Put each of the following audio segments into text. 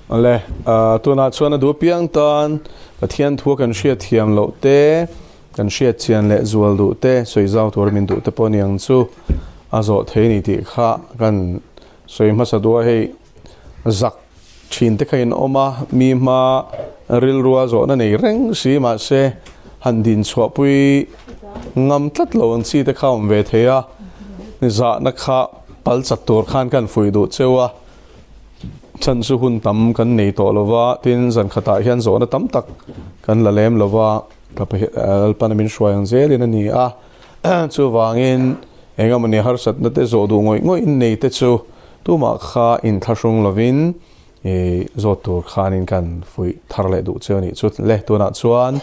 Le, tunah chuan a duh apiang tan Pathian thua kan hriat thiam loh te, kan hriat chian leh zual duh te, sawi zau tura min duh te pawh ni ang chu a zawh thei a ni tih kha kan sawi hmasa duh a. Hei zak thin te kha in awm a, mi hma rilrua zawhna nei reng si mahse han din chhuahpui ngam tlat lo ang chi te kha awm ve thei a, zahna kha pal chat tur khan kan fuih duh cheu a. Chhan chu hun tam kan nei tawh lo va, tin zan khatah hian zawhna tam tak kan la lem lo va, ka Lalpana min hruai ang zelin a ni a. Chuvangin eng emawni harsatna te zawh duh ngawih ngawih in nei te chu tumah kha inthlahrung lovin i zawt tur khanin kan fuih thar leh duh che a nih chu. Le tunah chuan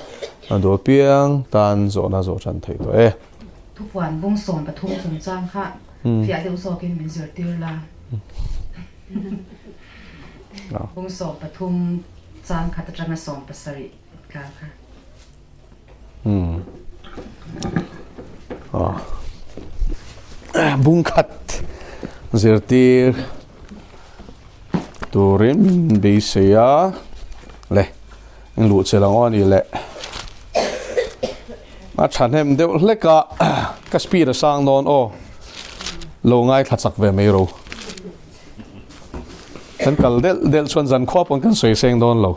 a duh apiang tan zawhna zawh tan theih tawh e. Thupuan bung 13 chungchang kha fiah deuh zawkin min zirtir la. Bung 13 chang khat atanga 17 tlar kha. Bung khat zirtir turin min beisei a le eng luh che lang aw a ni le a thahnem deuh hlek a ka speed a sang dawn aw lo ngaithla chak ve mai ro kan kal delh delh chuan zan khua pawn kan sawi seng dawn lo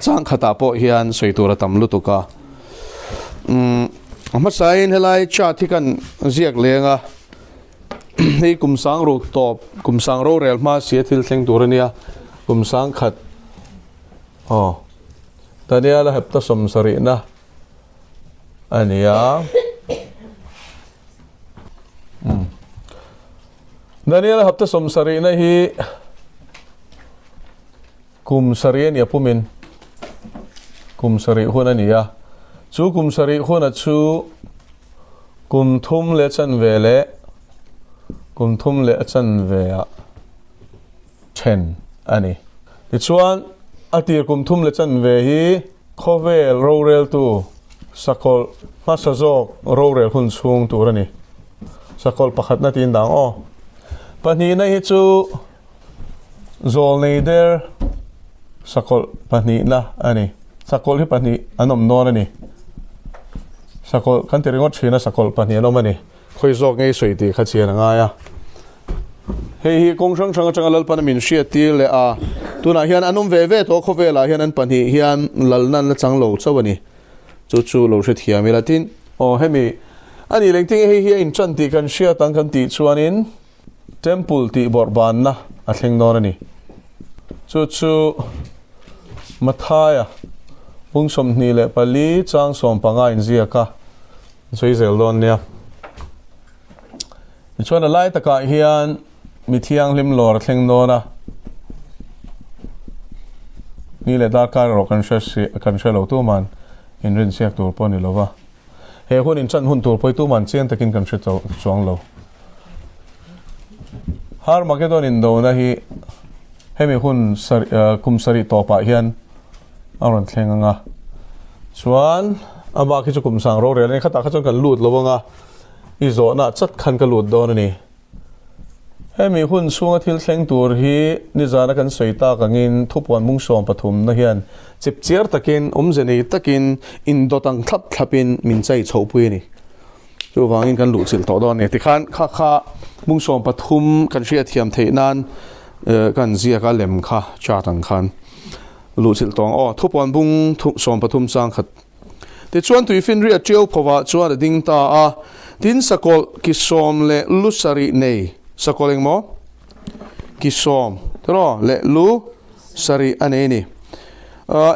chang khatah pawh hian sawi tur a tam lutuk a umm a hmasain helai chart hi kan ziak leng a hei kum sang ruk tawp kum sang rorel hma sia thil thleng tur a nia kum sang khat aw Daniel a hepta 70na a ni a Daniel a hepta 70na hi kum sarih a nia pumin kum sarih hun a ni a chu kum sarih huna chu kum thum leh chanve leh kum thum leh a chanve ah then a ni. Tichuan a tir kum thum leh chanve hi khawvel roreltu sakawlh hmasa zawk rorel hun chhung tur a ni. Sakawlh pakhatna tiin dang aw. Pahnihna hi chu Zawlnei der sakawlh pahnihna a ni. Sakawlh hi pahnih an awm dawn a ni. Sakawlh kan ti ringawt thin a, sakawlh pahnih an awm a ni. Khawi zawk ngei sawi tih kha chian a ngai a. Hei hi kawng hrang hrang atanga Lalpana min hriat tir leh a, tunah hian an awm ve ve tawh khawvelah hian an pahnih hian lalna an la chang lo chauh a ni. Chu chu lo hrethiam ila tin. Aw hemi a nih leng tinge hei hi a intan tih kan hriat ang kan tih chuanin Temple tih bawrh banna a thleng dawn a ni. Chu chu Mathaia bung 24 chang 15 inziak a sawi zel dawn nia. Tichuan a lai takah hian mi thianghlim lawr a thleng dawn a. Ni leh darkar erawh kan hre si kan hre lo tuman inrinsiak tur pawh a ni lo va. He hun inchan hun tur pawh hi tuman chiang takin kan hre chuang lo. Harmagedon indona hi hemi hun kum sarih tawpah hian a rawn thleng ang a. Chuan a bak hi chu kum sang rorel a ni. Khatah kha chuan kan lut lo ang a, i zawhna chat khan ka lut dawn a ni. Hemi hun chhunga thil thleng tur hi nizana kan sawi tak angin thupuan mung 13 na hian chipchiar takin awmze nei takin indawt ang thlap thlapin min chei chhohpui a ni. Chuvangin kan luhchilh tawh dawn a ni. Tikhan kha kha mung 13 kan hriatthiam theih nan kan ziak a lem kha chart ang khan luhchilh tawh ang aw. Thupuan bung 13 chang khat. Tichuan tuifinri a tiau phovah chuan a ding ta a, tin sakawlh ki sawm leh lu sarih nei, sakawlh engmaw? Ki sawm tiraw leh lu sarih a nei a ni.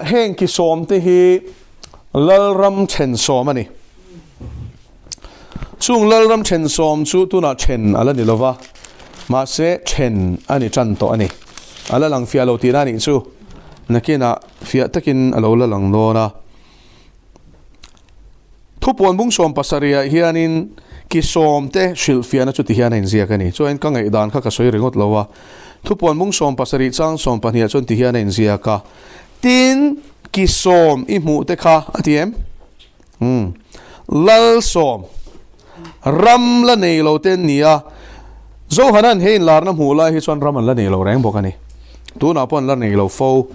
Heng ki sawm te hi Lalram then sawm a ni. Chung Lalram then sawm chu tunah then a la ni lova, mahse then a ni tan tawh a ni. A la lang fiah lo tihna a nih chu. Nakinah fiah takin a lo la lang dawn a. Thupuan bung 70 ah hianin ki sawm te hrilh fiahna chu ti hian a inziak a ni. Chuan ka ngaihdan kha ka sawi ringawt lo a. Thupuan bung 70 chang 12 ah chuan ti hian a inziak a. Tin, ki sawm i hmuh te kha a ti em? Umm. Lal sawm. Ram la nei lo te an ni a. Zohana'n he inlarna hmuh lai hi chuan ram an la nei lo reng bawk a ni. Tunah pawh an la nei lo fo.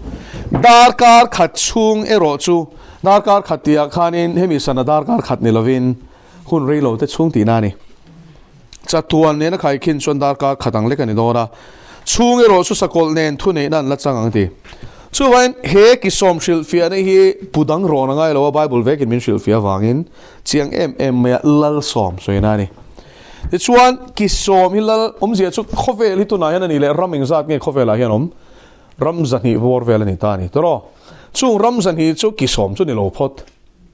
Darkar khat chhung erawh chu darkar khat tihah khanin hemi sana darkar khat ni lovin hun rei lo te chhung tihna a ni. Chatuan nena khaikhin chuan darkar khat ang lek a ni dawn a, chhung erawh chu sakawlh nen thuneihna an la chang ang ti. Chuvangin he kisawm hrilhfiahna hi pu dang rawn a ngai lo a, Bible vekin min hrilhfiah avangin chiang em em maia lalsawm sawina a ni. Tichuan, kisawm hi lal awmzia chu khawvel hi tunah hian a nih leh ram engzat nge khawvelah hian awm? Ram zahnih vawr vel a ni ta a ni. Tawraw? Chung ram zahnih chu kisawm chu ni lo phawt.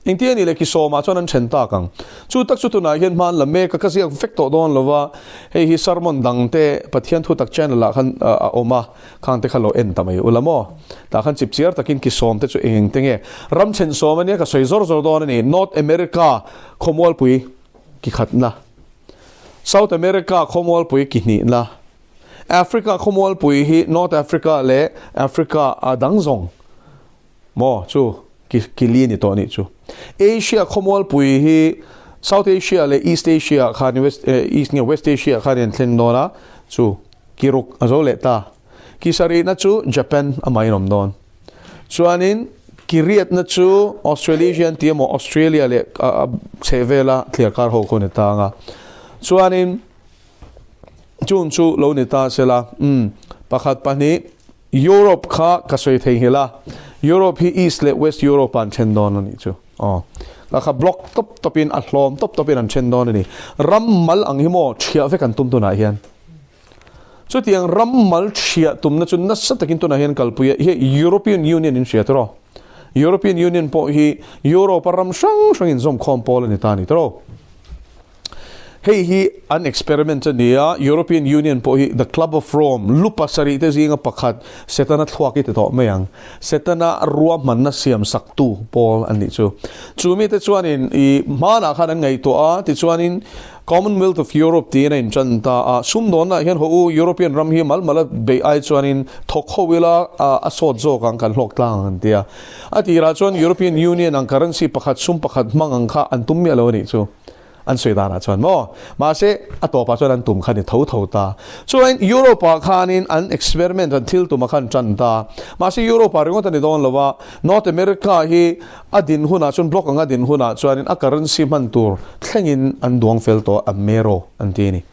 Engti a nih leh kisawmah chuan an then tak ang. Chu tak chu tunah hian hman la mek a, ka ziak vek tawh dawn lo va, hei hi sermon dang te Pathian Thutak channel ah khan a awm a, khang te kha lo en ta mai ula maw? Tah khan chipchiar takin kisawm te chu eng eng te nge? Ram then sawm a nia ka sawi zawr zawr dawn a ni. North America khawmualpui ki khatna, South America khawmualpui ki hnihna, Africa khawmualpui hi North Africa leh Africa a dang zawng maw chu ki ki li ni tawh nih chu. Asia khawmualpui hi South Asia leh East Asia khan West East nge West Asia khan an thlen dawn a chu ki ruk a zo leh ta. Ki sarihna chu Japan amah in awm dawn. Chuanin ki riatna chu Australasian tih emaw Australia leh a chheh vela thliar kar ho khaw ni ta ang a. Chuanin chung chu lo ni ta sela umm pakhat pahnih Europe kha ka sawi thei nghilh a, Europe hi East leh West Europe ah an then dawn a nih chu aw. Ka kha block tawp tawpin a hlawm tawp tawpin an then dawn a ni. Ram mal ang hi maw thiah vek an tum tunah hian. Chutiang ram mal thiah tumna chu nasa takin tunah hian kalpui a, hei European Union in hria tawh. European Union pawh hi Europe a ram hrang hrang inzawmkhawm pawl a ni ta a ni tawh. Hei hi an experiment a ni a, European Union pawh hi The Club of Rome, lu pasarih te zinga pakhat, Setana thluak i ti tawh mai ang, Setana ruahmanna siam saktu pawl an nih chu. Chu mite chuanin i hmanah khan an ngaihtuah a, tichuanin Commonwealth of Europe tiin a intan ta a, sumdawnnaah hian haw u, European ram hi mal mala beih ai chuanin thawk ho ila a sawt zawk ang, kan hlawk tlang ang an ti a. A tirah chuan European Union ang currency pakhat, sum pakhat hmang ang kha an tum miah lo a nih chu. An sawi danah chuan maw? Mahse, a tawpah chuan an tum kha ni tho tho ta. Chuan Europe-ah khanin an experiment, an thil tumah khan tan ta. Mahse, Europe-ah ringawt a ni dawn lo a, North America hi a din hunah chuan, block anga din hunah chuanin a currency hman tur thlengin an duang fel tawh a, Amero an ti a ni.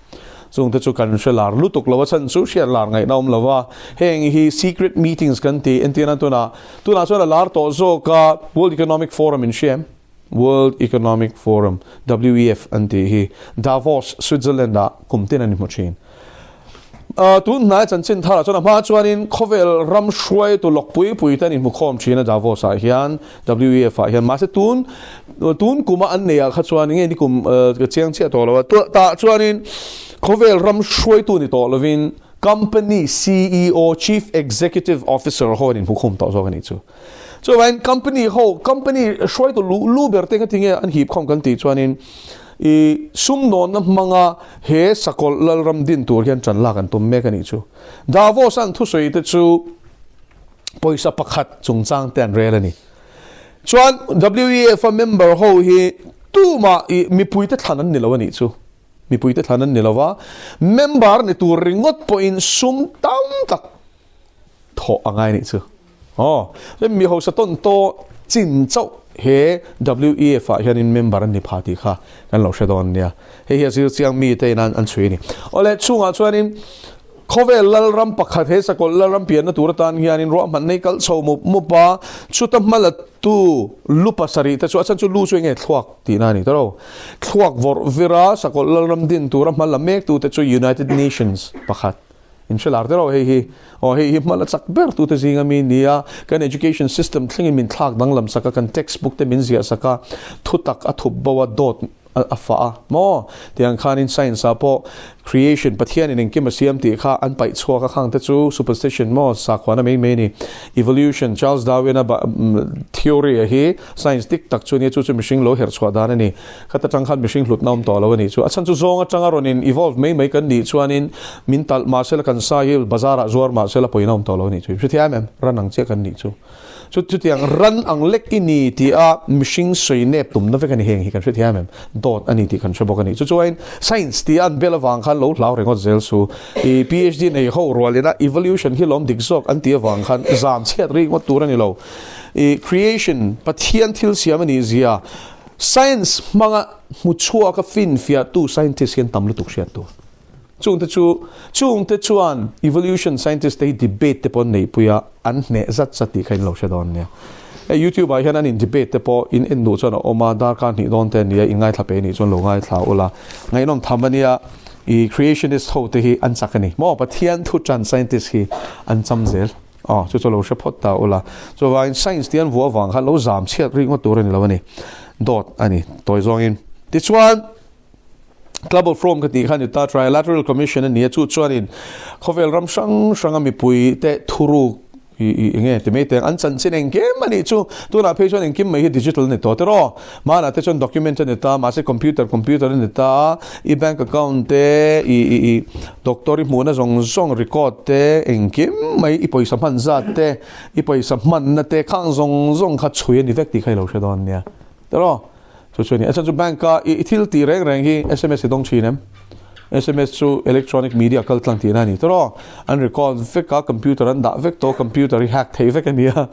Chungte chu kan hre lar lutuk lo a, chhan chu hriat lar ngaihna awm lo a. Heng hi secret meetings kan ti, entirna tunah, tunah chuan a lar tawh zawk a, World Economic Forum in hria em? World Economic Forum, WEF, an tih hi Davos, Switzerland ah kum tin an inhmu thin. Tun hnai chanchin tharah chuan a hma chuanin khawvel ram hruaitu lawk pui pui te an inhmu khawm thin a Davos ah hian, WEF ah hian. Mahse tun tun kuma an neih ah kha chuan nge ni kum ka chiang chiah tawh lo a, tah chuanin khawvel ram hruaitu ni tawh lovin company CEO, Chief Executive Officer, ho an inhmu khawm tawh zawk a nih chu. Chuvain company ho, company hruaitu lu lu ber te engati nge an hip khawm kan tih chuanin i sumdawnna hmanga he sakawlh lalram din tur hian tan lak an tum mek a nih chu. Davos an thusawi te chu pawisa pakhat chungchang te an rel a ni. Chuan WEF a member ho hi tumah i mipui te thlan an ni lo a nih chu. Mipui te thlan an ni lo va, member ni tur ringawt pawhin sum tam tak thawh a ngai nih chu. Aw, chuan mi hausa tawn taw chin chauh he WEF ah hianin member an ni pha tih kha kan lo hre dawn nia. Hei hi a zir chiang mi te in an chhui a ni. Awle, chungah chuanin khawvel lalram pakhat he sakawlh lalram pianna tur atan hianin ruahman nei kalh chho mup mup a, chuta hmala tu lu pasarih te chu a chhan chu lu chu enge thluak tihna a ni ta ro. Thluak vawrh vira sakawlh lalram din tura hmala mek tu te chu United Nations pakhat. In hre lar deuh hei hi. Aw hei hi hmala chak ber tute zinga mi nia, kan education system thlengin min thlak danglam sak a, kan textbook te min ziah sak a, thutak a thup bo a, dawt a fah a maw? Tiang khanin science ah pawh creation, Pathianin engkim a siam tih kha an paih chhuak a, khang te chu superstition maw, sakhuana mai mai a ni. Evolution, Charles Darwin-a theory a hi science dik tak chu a nia, chu chu mihring lo herh chhuah dan a ni. Khat atang khan mihring hlutna awm tawh lo a nih chu. A chhan chu zawng atanga rawn in evolve mai mai kan nih chuanin min talh mah sela kan sai hi bazar ah zuar mah sela pawina awm tawh lo a nih chu. Hrethiam em? Ran ang chiah kan nih chu. Chu chutiang ran ang lek i ni tih a mihring sawi nep tumna vek a ni heng hi kan hre thiam em? Dawt a ni tih kan hre bawk a ni. Chu chuain science tih a an bel avang khan lo hlau ringawt zel su. I PhD nei ho rualin a evolution hi lawm dik zawk an tih avang khan zam chhiat ringawt tur a ni lo. I creation, Pathian thil siam a nih zia science hmanga hmu chhuak a finfiahtu scientist hian tam lutuk hriat tur. Chungte chu, chungte chuan evolution scientist te hi debate te pawh an neihpui a, an hneh zat zat tih kha in lo hre dawn nia. Hei youtube ah hian an in debate te pawh in en duh chuan a awm a, darkar hnih dawn te a nia, in ngaithla pe nih chuan lo ngaithla ula, ngaihnawm tham a nia, i creationist ho te hi an chak a ni maw, Pathian thu tan scientist hi an cham zel, aw chu chu lo hre phawt ta ula, chuvangin science te an vuah avang khan lo zam chhiat rik ngawt tur a ni lo a ni, dawt a ni tawi zawngin. Tichuan. Club of Rome ka tih kha ni ta, Trilateral Commission a ni a, chu chuanin khawvel ram hrang hranga mipui te thuruk i i enge ti mai teng an chanchin engkim a nih chu, tunah phei chuan engkim mai hi digital a ni tawh tiraw, hmanah te chuan document a ni ta, mahse computer computer a ni ta, i bank account te i i i doctor i hmuhna zawng zawng record te engkim mai i pawisa hman zat te i pawisa hmanna te khang zawng zawng kha chhui a ni vek tih kha i lo hre dawn nia tiraw. Chu chu a ni. A chhan chu bank a i thil tih reng reng hi sms i dawng thin em? Sms chu electronic media kal tlang tihna a ni tawh. An record vek a, computer an dah vek tawh, computer hi hack thei vek a ni a.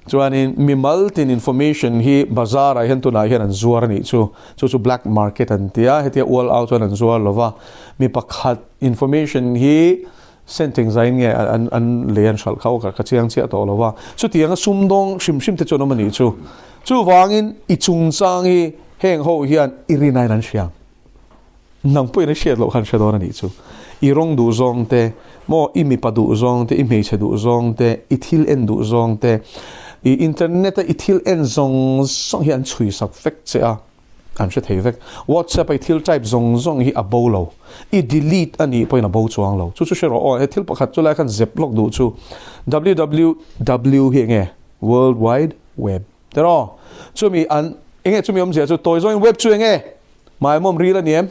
Chuanin mimal tin information hi bazar ah hian tunah hian an zuar a nih chu. Chu chu black market an ti a, hetia ual au chuan an zuar lo va. Mi pakhat information hi senteng zain nge an an lei an hralh kha aw ka chiang chiah tawh lo va. Chutianga sumdawng hrim hrim te chuan awm a nih chu. Chuvangin i chungchang hi heng ho hian i rinain an hria. Nang pawhin a hriat loh khan hre dawn a nih chu. I rawng duh zawng te, maw i mipa duh zawng te, i hmeichhe duh zawng te, i thil en duh zawng te, i internet a i thil en zawng zawng hi an chhui sak vek che a, an hre thei vek. WhatsApp a i thil type zawng zawng hi a bo lo. I delete a nih pawhin a bo chuang lo. Chu chu hre rawh aw, he thil pakhat chu lai khan zep lawk duh chu www hi enge? World Wide Web tiraw? Chumi an enge chumi awmzia chu tawi zawngin web chu enge? Maimawm ril a ni em?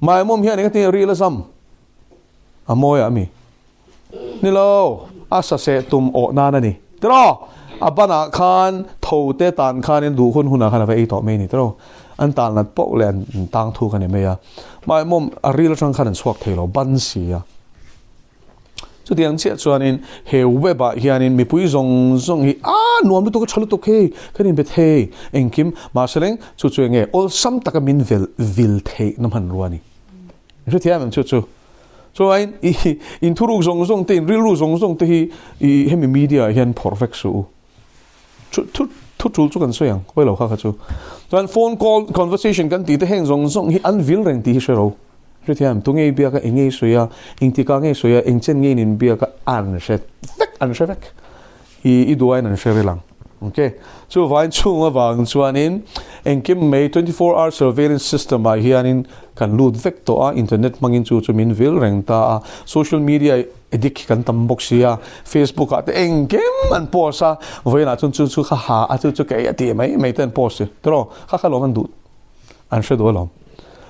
Maimawm hian enge tinge ril a zam? A mawi ah mi? Ni lo, a saseh tum awh nan a ni tiraw? A banah khan tho te tan khanin duh hun hunah khan a va ei tawh mai a ni tiraw? An tan nat poh leh an tang thuk a ni mai a. Maimawm a ril atang khan an chhuak thei lo, ban si a. Chutiang chiah chuanin he web ah hianin mipui zawng zawng hi a nuam lutuk a tha lutuk hei kan inbe thei engkim mahse leng chu chu enge awlsam taka min vel vil theih na hmanrua a ni. Hrethiam em chu chu. Chuain i inthuruk zawng zawng te in rilru zawng zawng te hi i hemi media ah hian phawrh vek suh u. Thu thu thu tul chu kan sawi ang hawi lo kha kha chu. Chuan phone call conversation kan tih te heng zawng zawng hi an vil reng tih hi hre ro. Hrethiam tu ngei biak a eng ngei sawi a engtikah ngei sawi a eng chen ngei in biak a an hre vek an hre vek. I i duaiin an hre ril ang. Ok. Chuvain chhung avang chuanin engkim mai 24 hour surveillance system ah hianin kan lut vek tawh a internet hmangin chu chu min vil reng ta a social media Addict hi kan tam bawk sia, Facebook ah te engkim an post a, vawiinah chuan chu chu kha ha a chu chu kei a tih mai mai te an post si tiraw, kha kha lawm an duh an hre duh alawm.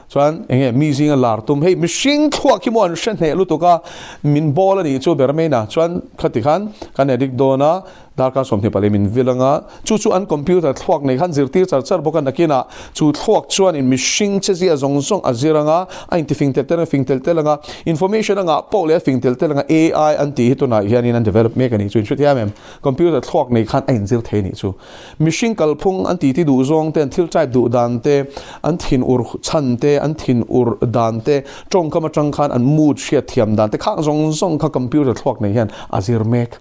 Chuan enge mi zinga lar tum hei mihring thluak hi maw an hre hneh lutuk a, min bawl a nih chu ber mai na, chuan khati khan kan addict dawn a, Darkar 24 min vil anga, chu chu an computer thluak nei khan zirtir char char bawk a, nakinah chu thluak chuanin mihring chezia zawng zawng a zir anga, a intifing tel tel anga, fing tel tel anga, information a ngah poh leh a fing tel tel anga, AI an tih hi tunah hianin an develop mek a nih chu, in hrethiam em? Computer thluak nei khan a inzir thei a nih chu. Mihring kalphung an titi duh zawng te, an thil type duh dan te, an thin ur chhan te, an thin ur dan te, tawngkam atang khan an mood hriat thiam dan te khang zawng zawng kha computer thluak nei hian a zir mek.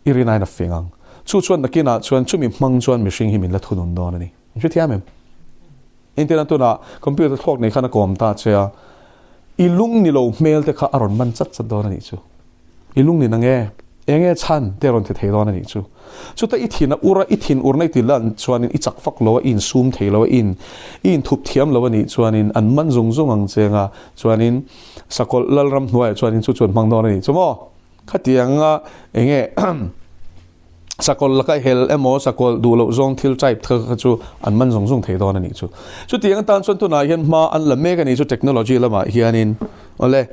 I rin aiin a fing ang. Chu chuan nakinah chuan chumi hmang chuan mihring hi min la thunun dawn a ni. In hrethiam em? Engtin a tunah computer thluak nei khan a kawm ta che a, i lung ni lo hmel te kha a rawn man chat chat dawn a nih chu. I lung ni nang e, eng nge chhan te a rawn ti thei dawn a nih chu. Chuta i thin a ur a, i thin urna i ti lan chuanin i chak vak lo a, i insum thei lo a, i in i inthup thiam lo a nih chuanin an man zung zung ang che anga chuanin sakawlh lalram hnuaiah chuanin chu chu an hmang dawn a nih chu maw? Khatianga enge sakawlh laka hel emaw sakawlh duh loh zawng thil type kha kha chu an man zawng zawng thei dawn a nih chu. Chutiang atan chuan tunah hian hma an la mek a nih chu technology lamah hianin awle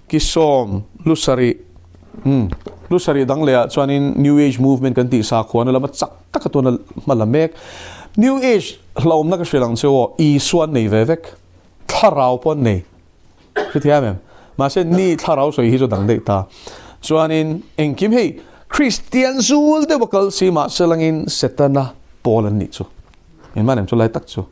ki sawm lu sarih. Umm lu sarih dang leh ah chuanin New Age movement kan tih sakhuana lama chak taka tuna hma la mek. New Age hlauhawmna ka hrilh ang che aw, Isua an nei ve vek, thlarau pawh an nei. Hrethiam em? Mahse ni thlarau sawi hi chu dang daih ta. Chuanin engkim hei Kristian zul deuh a kal si mahse langin Setana pawl an nih chu. Engmah nem chu lai tak chu.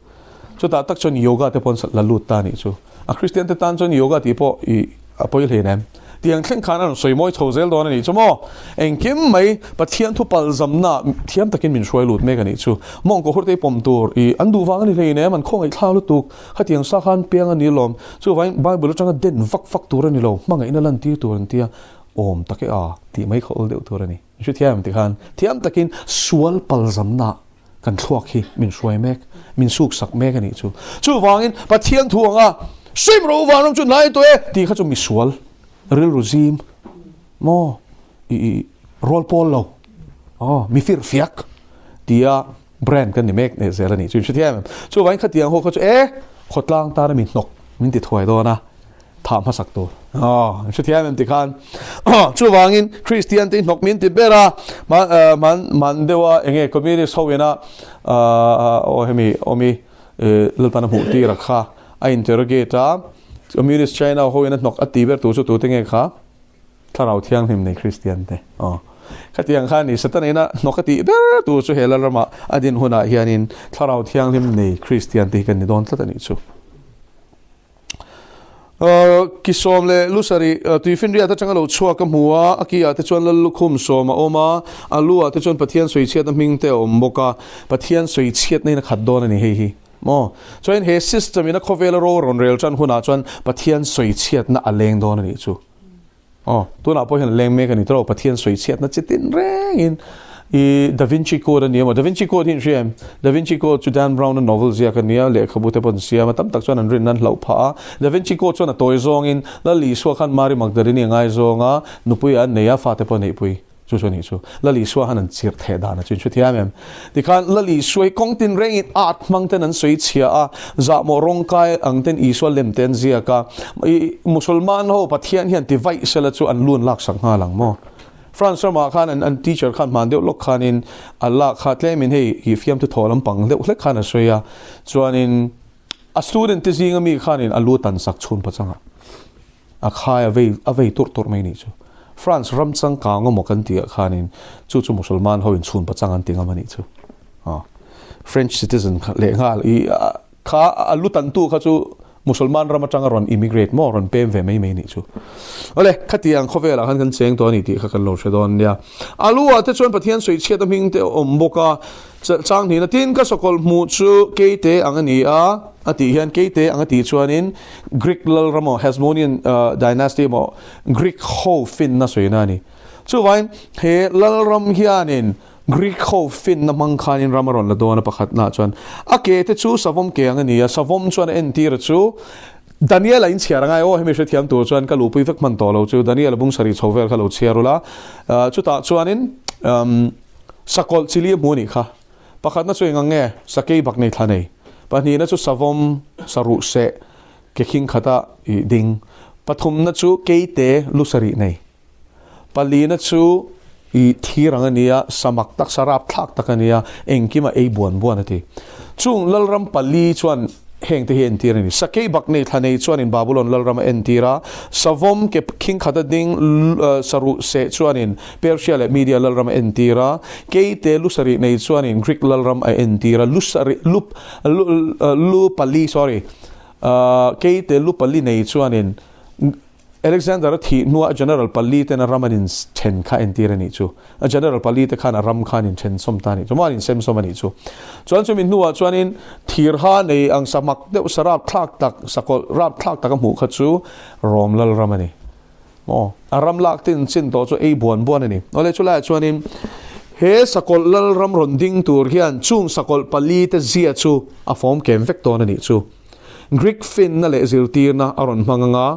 Chutah tak chuan yoga te pawh an la lut ta a nih chu. A Kristian te tan chuan yoga tih pawh i a pawi hlein em? Tiang thleng khan a rawn sawi mawi chho zel dawn a nih chu maw? Engkim mai Pathian thu palzamna thiam takin min hruai lut mek a nih chu. Mawngkaw hur te i pawm tur i an duh vang a ni hlein em? An khawngaih thla lutuk. Khatiang sa khan piang a ni lawm. Chuvangin Bible atanga den vak vak tur a ni lo, hmangaihna lantir tur an tia awm tak e a tih mai kha awl deuh tur a ni. Hrethiam tikhan thiam takin sual palzamna kan thluak hi min hruai mek, min suksak mek a nih chu. Chuvangin Pathian thu anga Sim ro vanram chu hnai tawh e tih kha chu misual rilru zim maw i i rual pawl lo aw mi fir fiak tia brand kan ni mek leh zel a nih chu. Hrethiam em? Chuvangin khatiang ho kha chu e khawtlang tana min hnawk min ti thuai dawn a. Thah hmasak tur. Aw, an hrethiam em tikhan. Chuvangin Kristian te hnawk min ti ber a, man man deuha enge communist ho ina aw hemi awmi Lalpan a hmuh tir a kha a interrogate a, communist China ho ina hnawk a ti ber tur chu tute nge kha? Thlarau Thianghlim nei Kristian te. Aw. Khatiang kha ni Satana ina hnawk a tih ber tur chu he Lalrama a din hunah hianin Thlarau Thianghlim nei Kristian te hi kan ni dawn tlat a nih chu. Ki sawm leh lu sarih tuifinriat atanga lo chhuak a hmu a, a ki ah te chuan lal lukhum sawm a awm a, a lu ah te chuan Pathian sawichhiatna hming te a awm bawk a, Pathian sawichhiatna in a khat dawn a ni hei hi maw. Chuan he system in a khawvela ro rawn rel tan hunah chuan Pathian sawichhiatna a leng dawn a nih chu. Aw, tunah pawh hian a leng mek a ni tawh lo, Pathian sawi chhiatna chi tin rengin i Da Vinci Code a ni emaw, Da Vinci Code hi in hria em? Da Vinci Code chu Dan Brown-a novel ziak a nia, lehkhabu te pawh an siam a, tam tak chuan an rinna an hlauh phah a. Da Vinci Code chuan a tawi zawngin Lal Isua khan Mary Magdalene-i a ngaizawng a, nupui an nei a, fate pawh a neihpui. Chu chu a nih chu. Lal Isua han an chirh theh dan a chu in hrethiam em? Tikhan Lal Isua hi kawng tin rengin art hmang ten an sawi chhia a, zahmawh rawngkai ang ten Isua lem te an ziak a, i Musulman ho Pathian hian ti vaih sela chu an lun lak sak nghal ang maw? France ramah khan an an teacher khan hman deuh lawk khanin a lak kha tlemin hei i fiamthu thaw lampang deuh hlek khan a sawi a, chuanin a student te zinga mi khanin a lu tan sak chhun pachangah. A khai a vei a vei turh turh mai nih chu. France ram changkang emaw kan tih ah khanin chu chu Musulman ho in chhun pachang an ti ngam a nih chu. Aw. French citizen kha leh nghal i kha a lu tantu kha chu Musulman ram atanga rawn immigrate maw rawn pem ve mai mai nih chu. Awle, khatiang khawvelah khan kan cheng tawh a ni tih kha kan lo hre dawn nia. A lu ah te chuan Pathian sawichhiat a hming te a awm bawk a, Chang hnihna tin ka sakawlh hmuh chu keite ang a ni a, a tih hian keite ang a tih chuanin Greek lalram aw Hasmonean dynasty emaw Greek ho finna sawina a ni. Chuvangin he lalram hianin Greek ho finna hmang khanin ram a rawn la dawn a pakhatnaah chuan a ke te chu savawm ke ang a ni a, savawm chuan a entir chu Daniel-a in chhiar angai aw hemi hrethiam tur chuan ka luhpui vek hman tawh lo chu Daniel-a bung sarih chho vel kha lo chhiar ula chutah chuanin Sakawlh chili a hmu a nih kha. Pakhatna chu eng ang nge? Sakei bak nei thla nei. Pahnihna chu savawm, saruh seh, ke khing khata i ding. Pathumna chu keite lu sarih nei. Palina chu i thir ang a nia, samak tak, sarap thlak tak a nia, engkima ei buan buan a ti. Chung lalram pali chuan Heng te hi entir a ni. Sakei bak nei thla nei chuanin Babulon lalram a entir a, Savawm ke khing khata ding saruh seh chuanin Persia leh Media lalram a entir a, Keite lu sarih nei chuanin Greek lalram a entir a, lu sarih lu lu pali sorry Keite lu pali nei chuanin Alexander a thih hnuah General pali ten a ram an in then kha entir a nih chu. A General pali te khan a ram kha an in then sawm ta a nih chu. Maw an in sem sawm a nih chu. Chuan chumi hnuah chuanin thirha nei ang samak deuh sarap thlak tak, sakawlh rap thlak tak a hmuh kha chu Rom lal ram a ni. Maw a ram lak tin chin tawh chu ei buan buan a ni. Awle chulaiah chuanin he sakawlh lal ram rawn ding tur hian chung sakawlh pali te zia chu a fawm kem vek dawn a nih chu. Greek finna leh zirtirna a rawn hmang ang a,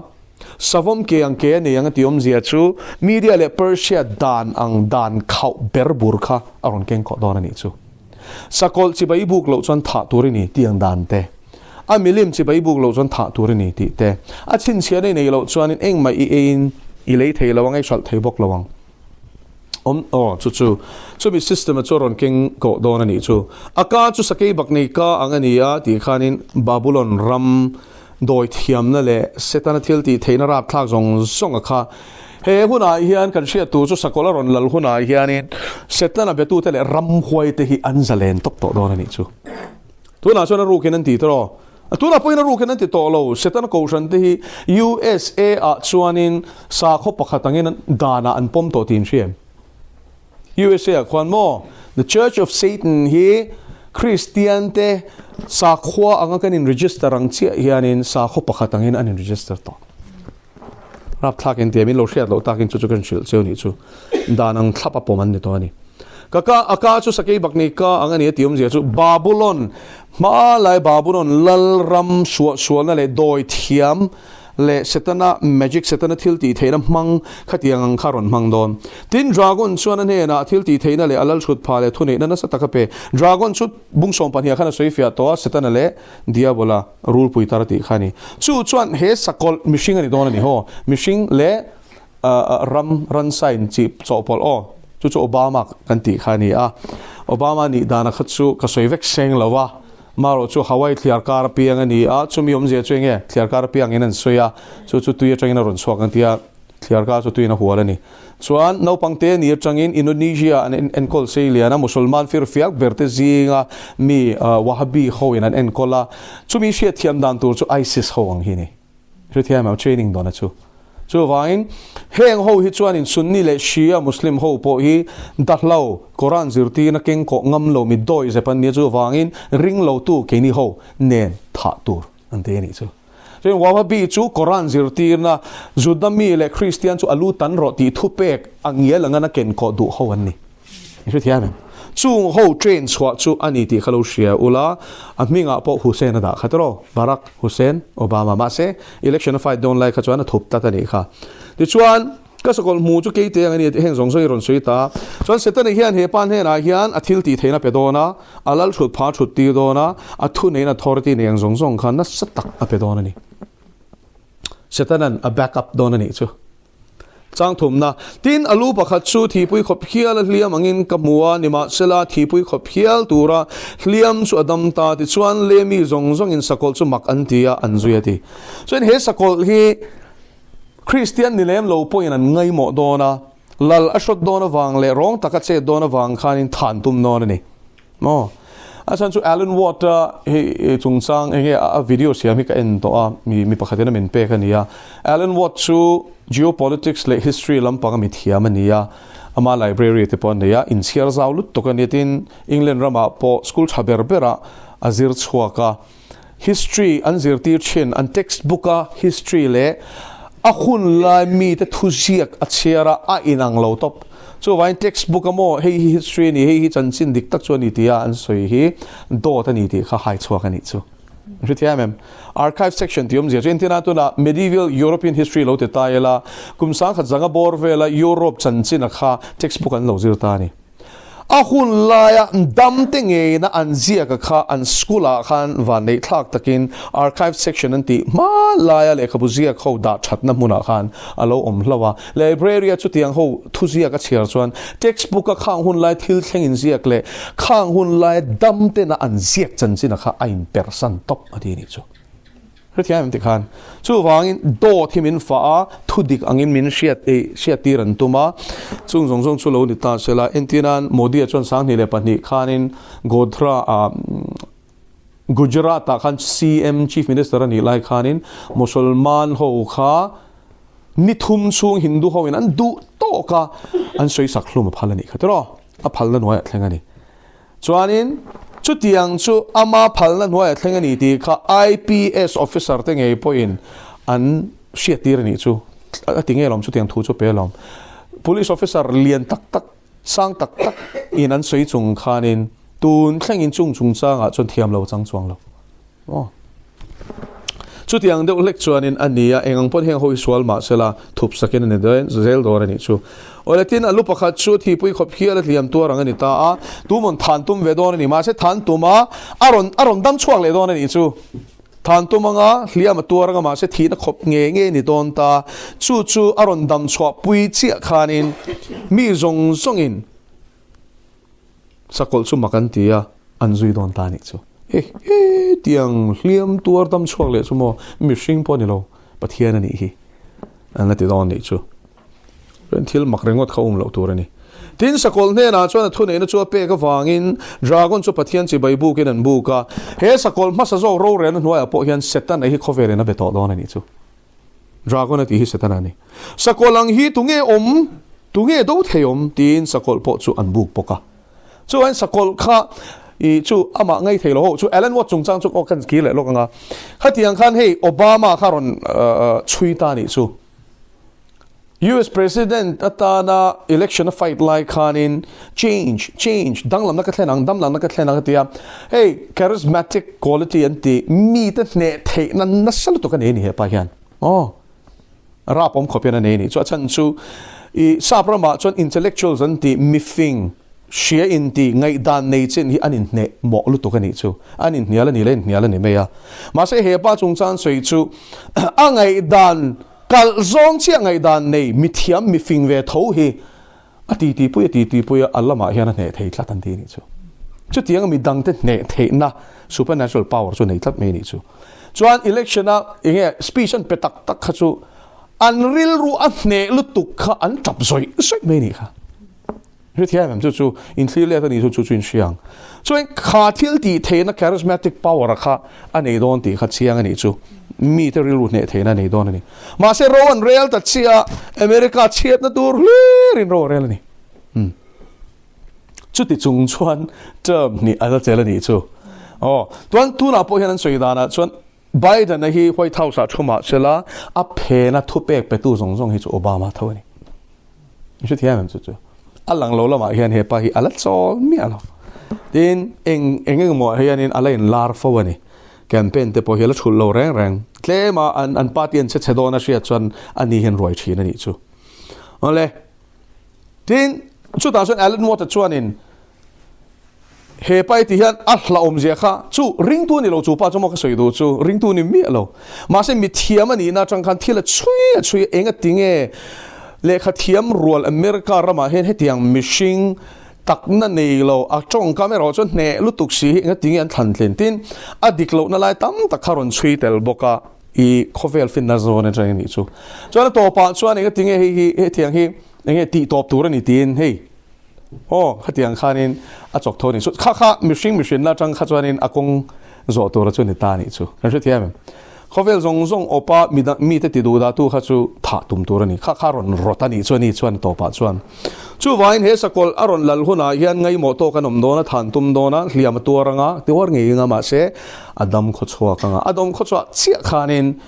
savawm ke ang ke a nei ang a tih awmzia chu Media leh Persia dan ang dan khauh ber bur kha a rawn keng kawh dawn a nih chu. Sakawlh chibai buk loh chuan thah tur i ni tih ang dan te, a milim chibai buk loh chuan thah tur i ni tih te, a chhinchhiahna i neih loh chuanin engmah i eiin. I lei thei lo ang a, i hralh thei bawk lo ang. Awm aw chu chu chumi system a chu a rawn keng kawh dawn a nih chu. A ka chu sakei bak nei ka ang a ni a tih khanin Babulon ram dawi thiamna leh Setana thil tih theihna rapthlak zawng zawng a kha. He hunah hian kan hriat tur chu sakawlh a rawn lal hunah hianin Setana betute leh ramhuaite hi an zalen tawp tawh dawn a nih chu. Tunah chuan a rukin an ti tawh. A tunah pawhin a rukin an ti tawh lo. Setana kohhran te hi USA ah chuanin sakhaw pakhat angin danah an pawm tawh tih in hria em? USA ah khuan maw The Church of Satan hi Kristian te sakhua anga kan in register ang chiah hianin sakhaw pakhat angin an in register tawh. Rapthlak in tia min lo hriat loh takin chu chu kan hrilh cheu nih chu. Dan ang thlap a pawm an ni tawh a ni. Ka ka a ka chu sakei bak nei ka ang a ni a tih awmzia chu Babulon hma lai Babulon lal ram suah sualna leh dawi thiam leh Setana magic Setana thil tih theihna hmang khatiang ang kha rawn hmang dawn. Tin Dragon chuan a hnenah thil tih theihna leh a lal thut phah leh thuneihna nasa tak a pe. Dragon chu bung sawm pahniha khan a sawi fiah tawh a Setana leh Diabola. Rulpui tar a tih kha a ni. Chu chuan he sakawlh mihring a ni dawn a ni haw. Mihring leh ram ransa in chi chawhpawlh aw. Chu chu Obama kan tih kha a ni a. Obama nih dana kha chu ka sawi vek seng lo a. Marawh chu Hawaii thliar kar apiang a ni a. Chumi awmzia chu enge thliar kar apiang in an sawi a. Chu chu tui atangin a rawn chhuak an ti a. Thliar kar chu tuiin a hual a ni. Chuan naupangte ni atangin Indonesia an enkawl sei lian a, Musulman firfiak berte zinga mi Wahhabi ho in an enkawl a, chumi hriatthiam dan tur chu ISIS ho ang hi a ni. Hrethiam em? Training dawna chu. Chuvangin heng ho hi chuanin Sunni leh Shia Muslim ho pawh hi dahlo, Quran zirtirna kengkawh ngam lo mi dawi zep an nia, chuvangin ringlotu keini ho nen thah tur an ti a nih chu. Chuan Wahhabi chu Quran zirtirna Juda mi leh Kristian chu a lu tan rawh tih thupek a ngial anga na kenkawh duh ho an ni. I hrethiam em? Chung ho train chhuah chu a ni tih kha lo hria ula, a hmingah pawh Hussein a dah kha tawh Barack Hussein Obama. Mahse, election a fight dawn lai kha chuan a thup tlat a nih kha. Tichuan, Ka sakawlh hmu chu keite ang a ni tih heng zawng zawng i rawn sawi ta. Chuan Setana hian he pa hnenah hian a thil tih theihna pe dawn a, a lal thut pha thut tir dawn a, a thuneihna authority nei ang zawng zawng kha nasa tak a pe dawn a ni. Setana'n a back up dawn a nih chu. Chang thumna, Tin, a lu pakhat chu thihpui khawp hial a hliam angin ka hmu a, nimahsela thihpui khawp hial tura hliam chu a dam ta. Tichuan, Lemi zawng zawngin sakawlh chu mak an ti a, an zui a ti. Chuan he sakawlh hi Kristian ni lem lo pawhin an ngaimawh dawn a, lal a hrawt dawn avang leh rawng taka chet dawn avang khanin than tum dawn a ni. Maw? A chhan chu Alan Watt-a hei chungchang eng nge a video siam hi ka en tawh a, mi mi pakhatin a min pek a ni a. Alan Watt chu geopolitics leh history lampanga mi thiam a ni a, ama library te pawh a nei a, inchhiar zau lutuk a ni. Tin, England ramah pawh school tha ber berah a zir chhuak a. History an zirtir thin, an text book a history leh a hun lai mite thuziak a chhiar a, a inang lo tawp. Chuvangin text book a maw hei hi history a ni, hei hi chanchin dik tak chu a ni tia an sawi hi dawt a ni tih kha hai chhuak a nih chu. An hre thiam em? Archive section tih awmzia chu entirna tunah medieval European history lo ti ta ila, kum sangkhat zanga bawr vela Europe chanchina kha text book an lo zir ta a ni. A hun laia damte ngeina an ziaka kha an school ah khan vanneih thlak takin archive section an tih hma laia lehkhabu ziak ho dah thatna hmunah khan a lo awm hlauh a. Library a chutiang ho thuziak a chhiar chuan textbook a khang hun lai thil thleng inziak leh khang hun laia damtena an ziak chanchina kha a inpersan tawp a ti nih chu. Hrethiam em ti khan. Chuvangin dawt hi min fah a, thu dik angin min hriat ei hriat tir an tum a. Chung zawng zawng chu lo ni ta se la, entirnan Modi-a chuan 2002 khanin Godhra ah Gujarat ah khan CM, Chief Minister, a nih lai khanin Musalman ho kha ni thum chhung Hindu ho in an duh tawk a, an sawi sak hlum a phal a nih kha tiraw? A phalna hnuaiah thleng a ni. Chuanin, chutiang chu ama phalna hnuaiah thleng a ni tih kha IPS officer te ngei pawhin an hriattir a nih chu. A ti ngei alawm, chutiang thu chu pe alawm. Police officer lian tak tak, sang tak tak in an sawi chung khanin tun thlengin chung chungchangah chuan thiam lo chang chuang lo. Aw. Chutiang deuh hlek chuanin a ni a, eng ang pawn heng ho hi sual mah sela thup sakin a ni zel dawn a nih chu. Awle tin a lu pakhat chu thihpui khawp hial a hliam tuar ang a ni ta a, tumawn than tum ve dawn a ni. Mahse than tum a, a rawn a rawn dam chhuak leh dawn a nih chu. Than tum anga hliam a tuar anga mahse thihna khawp nge nge ni dawn ta. Chu chu a rawn dam chhuah pui chiah khanin mi zawng zawngin sakawlh chu mak an ti a, an zui dawn ta anih chu. He he tiang hliam tuar dam chhuak leh chu maw mihring pawh ni lo Pathian anih hi an la ti dawn anih chu. Chuan thil mak ringawt kha um loh tur a ni. Tin, sakawlh hnenah chuan a thuneihna chu a pek avangin Dragon chu Pathian chibai bukin an buk a. He sakawlh hmasa zawk rorelna hnuaiah pawh hian Setana hi khawvelin a be tawh dawn a nih chu. Dragon a tih hi Setana a ni. Sakawlh ang hi tunge awm, tunge do thei awm? tiin sakawlh pawh chu an buk bawk a. Chuan sakawlh kha i chu amah ngei thei lo ho chu Alan Watt chungchang chu aw kan kir leh lawk ang a. Khatiang khan hei Obama kha rawn chhui ta a nih chu. US President atana election a fight lai khanin change, change, danglamna ka thlen ang, damlamna ka thlen ang a ti a. Hei charismatic quality an ti, mite hneh theihna nasa lutuk a nei a ni hepa hian. Aw, rap awm khawp hian a nei a ni. Chu a chhan chu i sap ramah chuan intellectuals an ti, mifing, hria inti, ngaihdan nei chin hi an inhneh mawh lutuk a nih chu. An inhnial a ni leh inhnial a ni mai a. Mahse hepa chungchang sawi chu a ngaihdan Kalh zawng chiah ngaihdan nei mithiam mifing ve tho hi a titi pui a titi pui a, a lamah hian a hneh thei tlat an ti anih chu. Chutianga midangte hneh theihna supernatural power chu nei tlat mai anih chu. Chuan election a enge speech an pe tak tak kha chu an rilru a hneh lutuk kha an tap zawih zawih mai anih kha. Hrethiam em chu chu inthlir let anih chu chu chu inhria ang. Chuan kha thil tih theihna charismatic power a kha a nei dawn tih kha chiang anih chu. Mite rilru hneh theihna a nei dawn a ni. Mahse ro an rel ta chiah a, America chhiatna tur hlirin ro a rel a ni. Umm. Chuti chung chuan term hnih a la chel anih chu. Aw. Chuan tunah pawh hian an sawi danah chuan Biden-a hi White House-ah thu mah sela, a phena thupek petu zawng zawng hi chu Obama tho a ni. I hrethiam em chu chu? A lang lo lamah hian hepa hi a la chawl miah lo. Tin, eng eng engemaw ah hianin a la inlar fo a ni. Campaign te pawh hi a la thulh lo reng reng. Tlema an an party an che chhe dawn a hriat chuan ani hian ruai thin a nih chu. Awle. Tin, chutah chuan Alan Watt-a chuanin He pa ti hian a hlauhawmzia kha chu ringtu a ni lo, chu pa chu maw ka sawi duh chu ringtu ni miah lo. Mahse mithiam a nihna atang khan thil a chhui a chhui a, enga tinge lehkha thiam rual America ramah hian hetiang mihring takna nei lo a tawngkam erawh chuan hneh lutuk si hi enga tinge an thlan tlin tin a dik lohna lai tam tak kha rawn chhui tel bawk a, i khawvel finna zawn atang a nih chu. Chuan a tawpah chuan enga tinge hei hi hetiang hi enge tih tawp tur a ni tiin hei. Aw, khatiang khanin a chawk tho a ni chu. Kha kha mihring mihrinna atang kha chuanin a kawng zawh tura chu ni ta a nih chu. Kan hrethiam em? Khawvel zawng zawng awpa midang mite ti duh dahtu kha chu thah tum tur a ni. Kha kha rawn rawt a nih chu a ni chuan tawpah chuan. Chuvangin he sakawlh a rawn lal hunah hian ngaihmawh tawk an awm dawn a, than tum dawn a, hliam a tuar anga, tuar ngei anga mahse a dam khaw chhuak anga. A dam khaw chhuah chiah khanin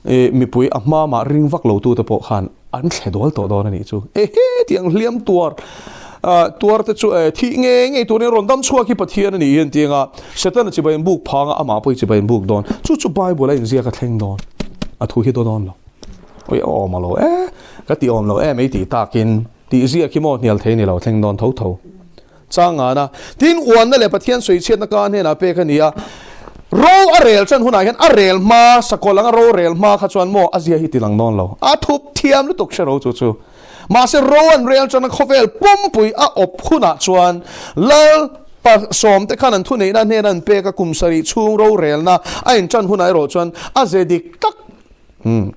mipui a hma mah ring vak lo tute pawh khan An thle dual tawh dawn a nih chu. Ehe tiang hliam tuar tuar te chu thih ngei ngei turin rawn dam chhuak hi Pathian a nih hi an ti anga Setana chibai an buk phang a, amah pawh hi chibai an buk dawn. Chu chu Bible a inziak a thleng dawn. A thu hi daw dawn lo. Ui a awm alo e, ka ti awm lo em ei tih takin tih ziak hi maw hnial thei ni lo thleng dawn tho tho. Chang ngana, tin uanna leh Pathian sawichhiatna ka hnenah pek a ni a. Ro a rel chan hunah hian a rel hma, sakawlh anga ro rel hma kha chuan maw a zia hi ti lang dawn lo. A thup thiam lutuk hre ro chu chu. Mahse ro an rel chan a khawvel pumpui a awp hunah chuan Lal pa sawmte khan an thuneihna hnena an pek a kum sarih chhung ro relna a inchan hunah erawh chuan a ze dik tak umm.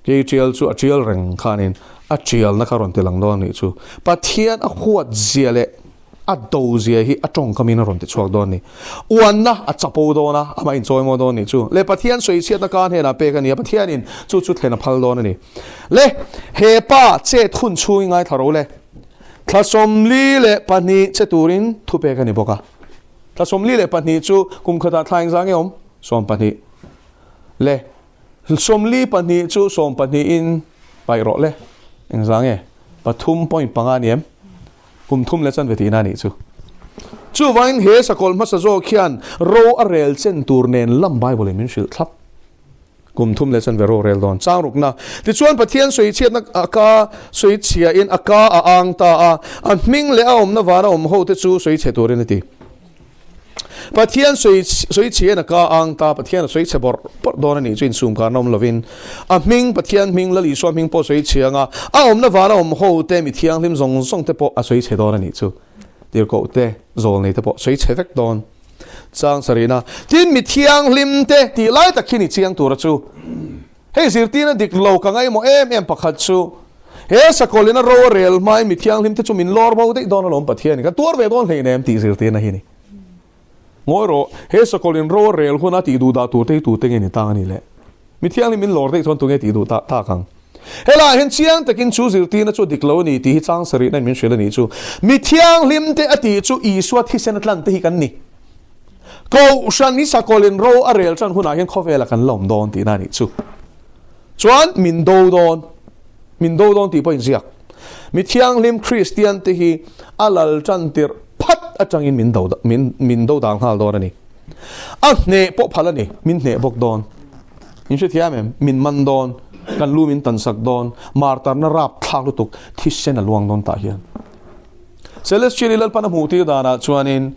Kei tial chu a tial reng khanin a tialna kha rawn ti lang dawn a nih chu. Pathian a huat zia leh a do zia hi a tawngkamin a rawn ti chhuak dawn a ni. Uanna a chapo dawn a, amah inchawimaw dawn a nih chu. Leh Pathian sawichhiatna ka hnenah pek a ni a, Pathianin chu chu thlen a phal dawn a ni. Le, he pa chet hun chhungin ngaithla ro le. Thla 42 che turin thu pek a ni bawk a. Thla 42 chu kum khatah thla engzah nge awm? 12. Le. 42 chu sawmpahnihin paih rawh le. Engzah nge? Pathum point panga a ni em? Kum thum leh chanve tihna a nih chu. Chuvangin he sakawlh hmasa zawk hian ro a rel chen tur nen lam Bible in min hrilh thlap. Kum thum leh chanve ro rel dawn. Chang rukna. Tichuan Pathian sawichhiatna a ka sawichhiain a ka a ang ta a, a hming leh a awmna vana awm ho te chu sawichhe turin a ti. Pathian sawi sawi chhian a ka ang ta, Pathian a sawi chhe bawrh bawrh dawn a nih chu insum karna awm lovin a hming, Pathian hming, Lal Isua hming pawh sawi chhe anga a awmna vana awm ho te, mi thianghlim zawng zawng te pawh a sawi chhe dawn a nih chu. Tirhkoh te, zawlnei te pawh sawi chhe vek dawn. Chang sarihna, Tin, mi thianghlim te tih lai tak khi ni chiang tura chu. Hei zirtirna dik lo ka ngaihmawh em em pakhat chu, he sakawlina ro a rel hmain mi thianghlim te chu min lawr bo daih dawn alawm Pathianin kan tuar ve dawn hleinem tih zirtirna hi a ni. Ngawi rawh, he sakawlin ro a rel huna tih duh dah tur te hi tute nge ni tang a nih le? Mi thianghlim min lawr daih chuan tunge tih duh ta tak ang? Helaiah hian chiang takin chu zirtirna chu a dik lo a ni tih hi chang sarihna in min hrilh a nih chu. Mi thianghlim te a tih chu Isua thisen a tlan te hi kan ni. Kohhran hi sakawlin ro a rel tan hunah hian khawvelah kan la awm dawn tihna a nih chu. Chuan min do dawn, min do dawn tih pawh inziak. Mi thianghlim Kristian te hi a lal tan tirh phat atangin min do min min do dang nghal dawn a ni. A hneh pawh phal a ni, min hneh bawk dawn. Min hrethiam em? Min man dawn, kan lu min tansak dawn, martarna rapthlak lutuk thisen a luang dawn tah hian. Celestial i Lalpan a hmuh tir danah chuanin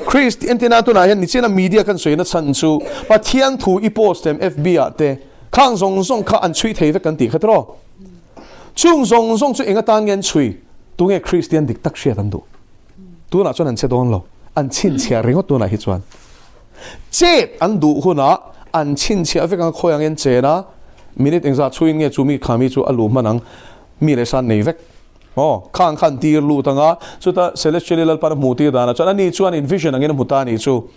Christ entina tunah hian nichina media kan sawi na chhan chu Pathian thu i post em FB ah te khang zawng zawng kha an chhui thei vek kan tih kha tiraw? Chung zawng zawng chu eng atan nge an chhui? Tunge Christian dik tak hriat an duh? Tunah chuan an che dawn lo. An chhinchhiah ringawt tunah hi chuan. Chet an duh hunah an chhinchhiah vek ang khawi ang en chen a minute engzah chhuin nge chu mi kha mi chu a luh hman ang mi leh san nei vek. Aw, khang khan tir lut anga, chuta Celestial-i Lalpan a hmuh tir danah chuan ani chuan in vision angin a hmu ta a nih chu.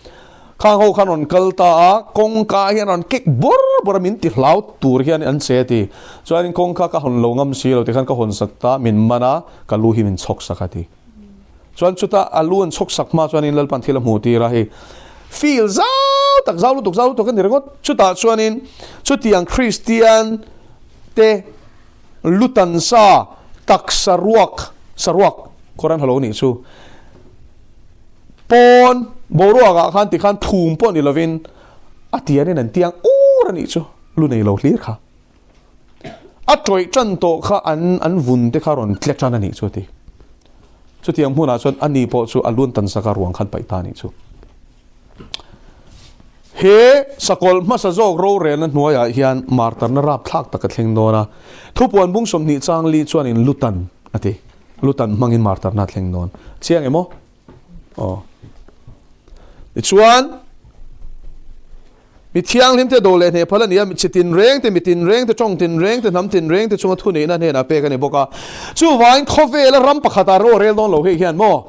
Khang ho khan rawn kal ta a, kawngka hian rawn kek bawr bawr a, min ti hlau tur hian an che a ti. Chuanin kawngka ka hawn lo ngam si lo tikhan ka hawn sak ta, min man a, ka lu hi min chhawk sak a ti. Chuan chuta a lu an chhawk sak hma chuanin Lalpan thil a hmuh tir a, hei feel zau tak, zau lutuk, zau lutuk a ni ringawt. Chutah chuanin chutiang Kristian te, Lutan sa tak saruak saruak kawr an halo nih chu. Pawn boruak ah khan tikhan phum pawh ni lovin a tianin an tiang ur a nih chu lu nei lo hlir kha. A tawih tan tawh kha an an vun te kha rawn tle tan a nih chu a ti. Chutiang hmunah chuan a ni pawh chu a lun tan saka ruang khan paih ta a nih chu. He sakawlh hmasa zawk rorelna hnuaiah hian martarna rapthlak tak a thleng dawn a, thupuan bung 20 chang li chuanin lutan a ti. Lutan hmangin martarna a thleng dawn. Chiang emaw? Aw. Tichuan, mi thianghlim te do leh hneh phal a ni a, chi tinreng te, mi tinreng te, tawng tinreng te, hnam tinreng te chunga thuneihna hnenah pek a ni bawk a. Chuvangin khawvela ram pakhatah ro a rel dawn lo hei hian maw?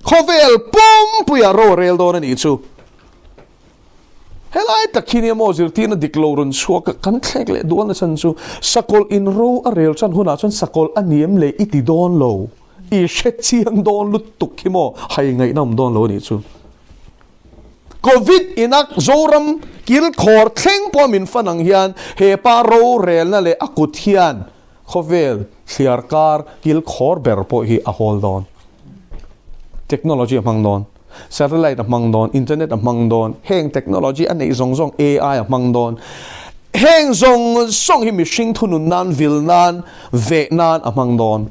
Khawvel pumpuiah ro a rel dawn a nih chu. Helai tak hi nia maw zirtirna dik lo rawn chhuak a, kan thlek leh dual na chhan chu sakawlh in ro a rel chan hunah chuan sakawlh a niam leh i ti dawn lo, i hre chiang dawn lutuk hi maw hai ngaihna awm dawn lo a nih chu. Covid ina Zoram kilkhawr thleng pawh min fan ang hian he pa rorelna leh a kut hian khawvel thliar kar kilkhawr ber pawh hi a hawl dawn. Technology a hmang dawn, satellite a hmang dawn, internet a hmang dawn, heng technology a neih zawng zawng AI a hmang dawn. Heng zawng zawng hi mihring thunun nan, vil nan, veh nan a hmang dawn.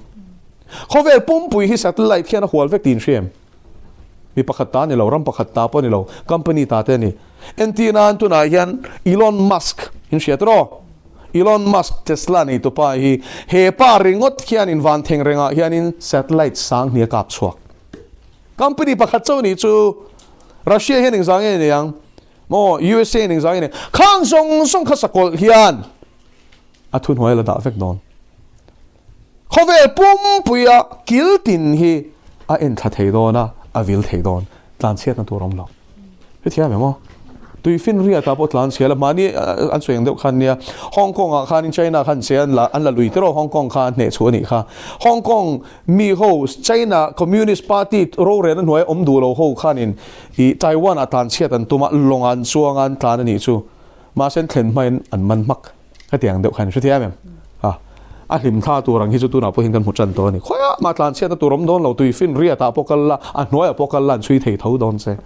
Khawvel pumpui hi satellite hian a hual vek tiin hria em? Mi pakhat ta a ni lo, ram pakhat ta pawh a ni lo, company ta te a ni. Entir nan tunah hian Elon Musk in hria tawh? Elon Musk Tesla neitu pa hi he pa ringawt hian in van theng rengah hianin satellite sang hnih a kap chhuak. Company pakhat chauh nih chu Russia hian engzah nge nei ang? Maw USA hian engzah nge nei? Khang zawng zawng kha sakawlh hian a thuhnuai la dah vek dawn. Khawvel pumpuia kil tin hi a enthla thei dawn a, a vil thei dawn. Tlanchhiatna tur awm lo. Hrethiam em aw? Tui finriatah pawh tlanchhia la, mahni an sawi ang deuh khan nia, Hong Kong ah khanin China khan che an la an la lui tiraw Hong Kong kha an hneh chhuah a nih kha. Hong Kong mi ho China Communist Party rorelna hnuaia awm duh lo ho khanin ih Taiwan ah tlanchhiat an tum a, lawng an chuang a an tlan a nih chu. Mahse an thlen hmain an man hmak. Hetiang deuh khan hrethiam em? A, a hlim thla tur ang hi chu tunah pawhin kan hmu tan tawh a ni. Khawiah mah tlanchhiatna tur awm dawn lo, tui fin riatah pawh kal la, a hnuaiah pawh kal la an chhui thei tho dawn che.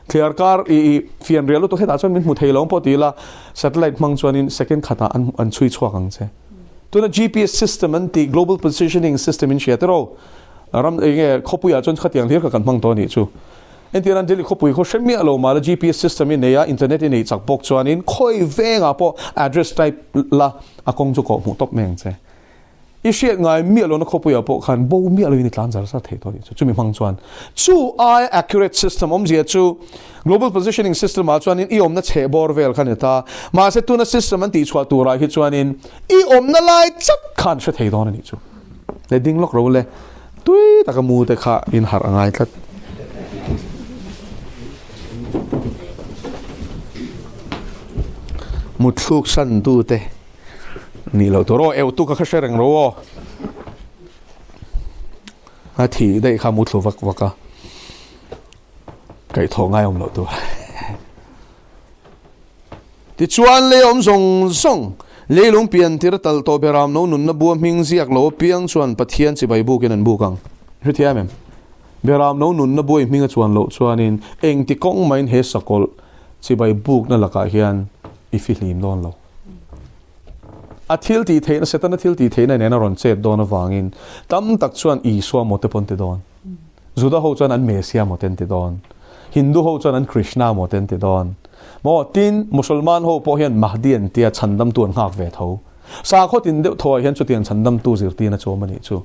Thliar kar i i fian rial lutuk hetah chuan min hmu thei lo ang pawh ti ila, satellite hmang chuanin second khatah an an chhui chhuak ang che. Tuna GPS system an tih, Global Positioning System in hria tiraw? Ram eng nge khawpuiah chuan khatiang hlir kha kan hmang tawh a nih chu. Entir nan Delhi khawpui khaw hre miah lo mah la GPS system i nei a, internet i neih chak bawk chuanin khawi vengah pawh address type la a kawng chu kawh hmuh tawp mai ang che. I hriat ngai miah lohna khawpuiah pawh khan bo miah loin i tlan zar zar thei tawh a nih chu. Chumi hmang chuan chu aia accurate system awmzia chu Global Positioning System ah chuanin i awmna chheh bawr vel kha ni ta. Mahse tuna system an tihchhuah turah hi chuanin i awmna lai chat khan hre thei dawn a nih chu. Le ding lawk ro le tui taka mu te kha in harh a ngai tlat. Mutthluk san tu te Nih loh tur aw, eu tuk a kha hre reng ro aw. A thi daih kha mu thlu vak vak a. Kaih thawh ngai awm loh tur. Tichuan lei awm zawng zawng, leilung pian tir tal tawh beram no nunna bua hming ziak lo apiang chuan Pathian chibai bukin an buk ang. Hrethiam em? Beram no nunna buai hming a chuan loh chuanin engti kawng mahin he sakawlh chibai bukna lakah hian i fihlim dawn lo. A thil tih theihna, Setana thil tih theihna nen a rawn chet dawn avangin tam tak chuan Isua maw te pawh an ti dawn. Juda ho chuan an Mesia maw te an ti dawn. Hindu ho chuan an Krishna maw te an ti dawn. Maw, tin, Musulman ho pawh hian Mahdi an tia chhandamtu an nghak ve tho. Sakhaw tin deuh thaw ah hian chutiang chhandamtu zirtirna chu awm a nih chu.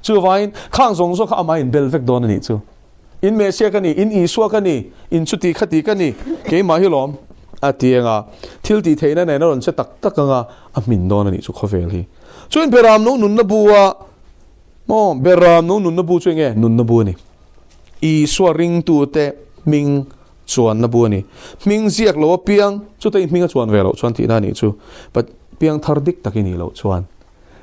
Chuvangin, khang zawng zawng kha amah in bel vek dawn a nih chu. In Mesia ka ni, in Isua ka ni, in chuti khati ka ni, keimah hi lawm, a ti anga thil tih theihna nen a rawn che tak tak anga a hmin dawn a nih chu khawvel hi. Chuan Beram no nunna bu a, maw, Beram no nunna bu chu enge? Nunna bu a ni. Isua ringtute hming chuanna bu a ni. Hming ziak lo apiang, chuta i hming a chuan ve loh chuan tihna a nih chu. Piang thar dik tak i nih loh chuan.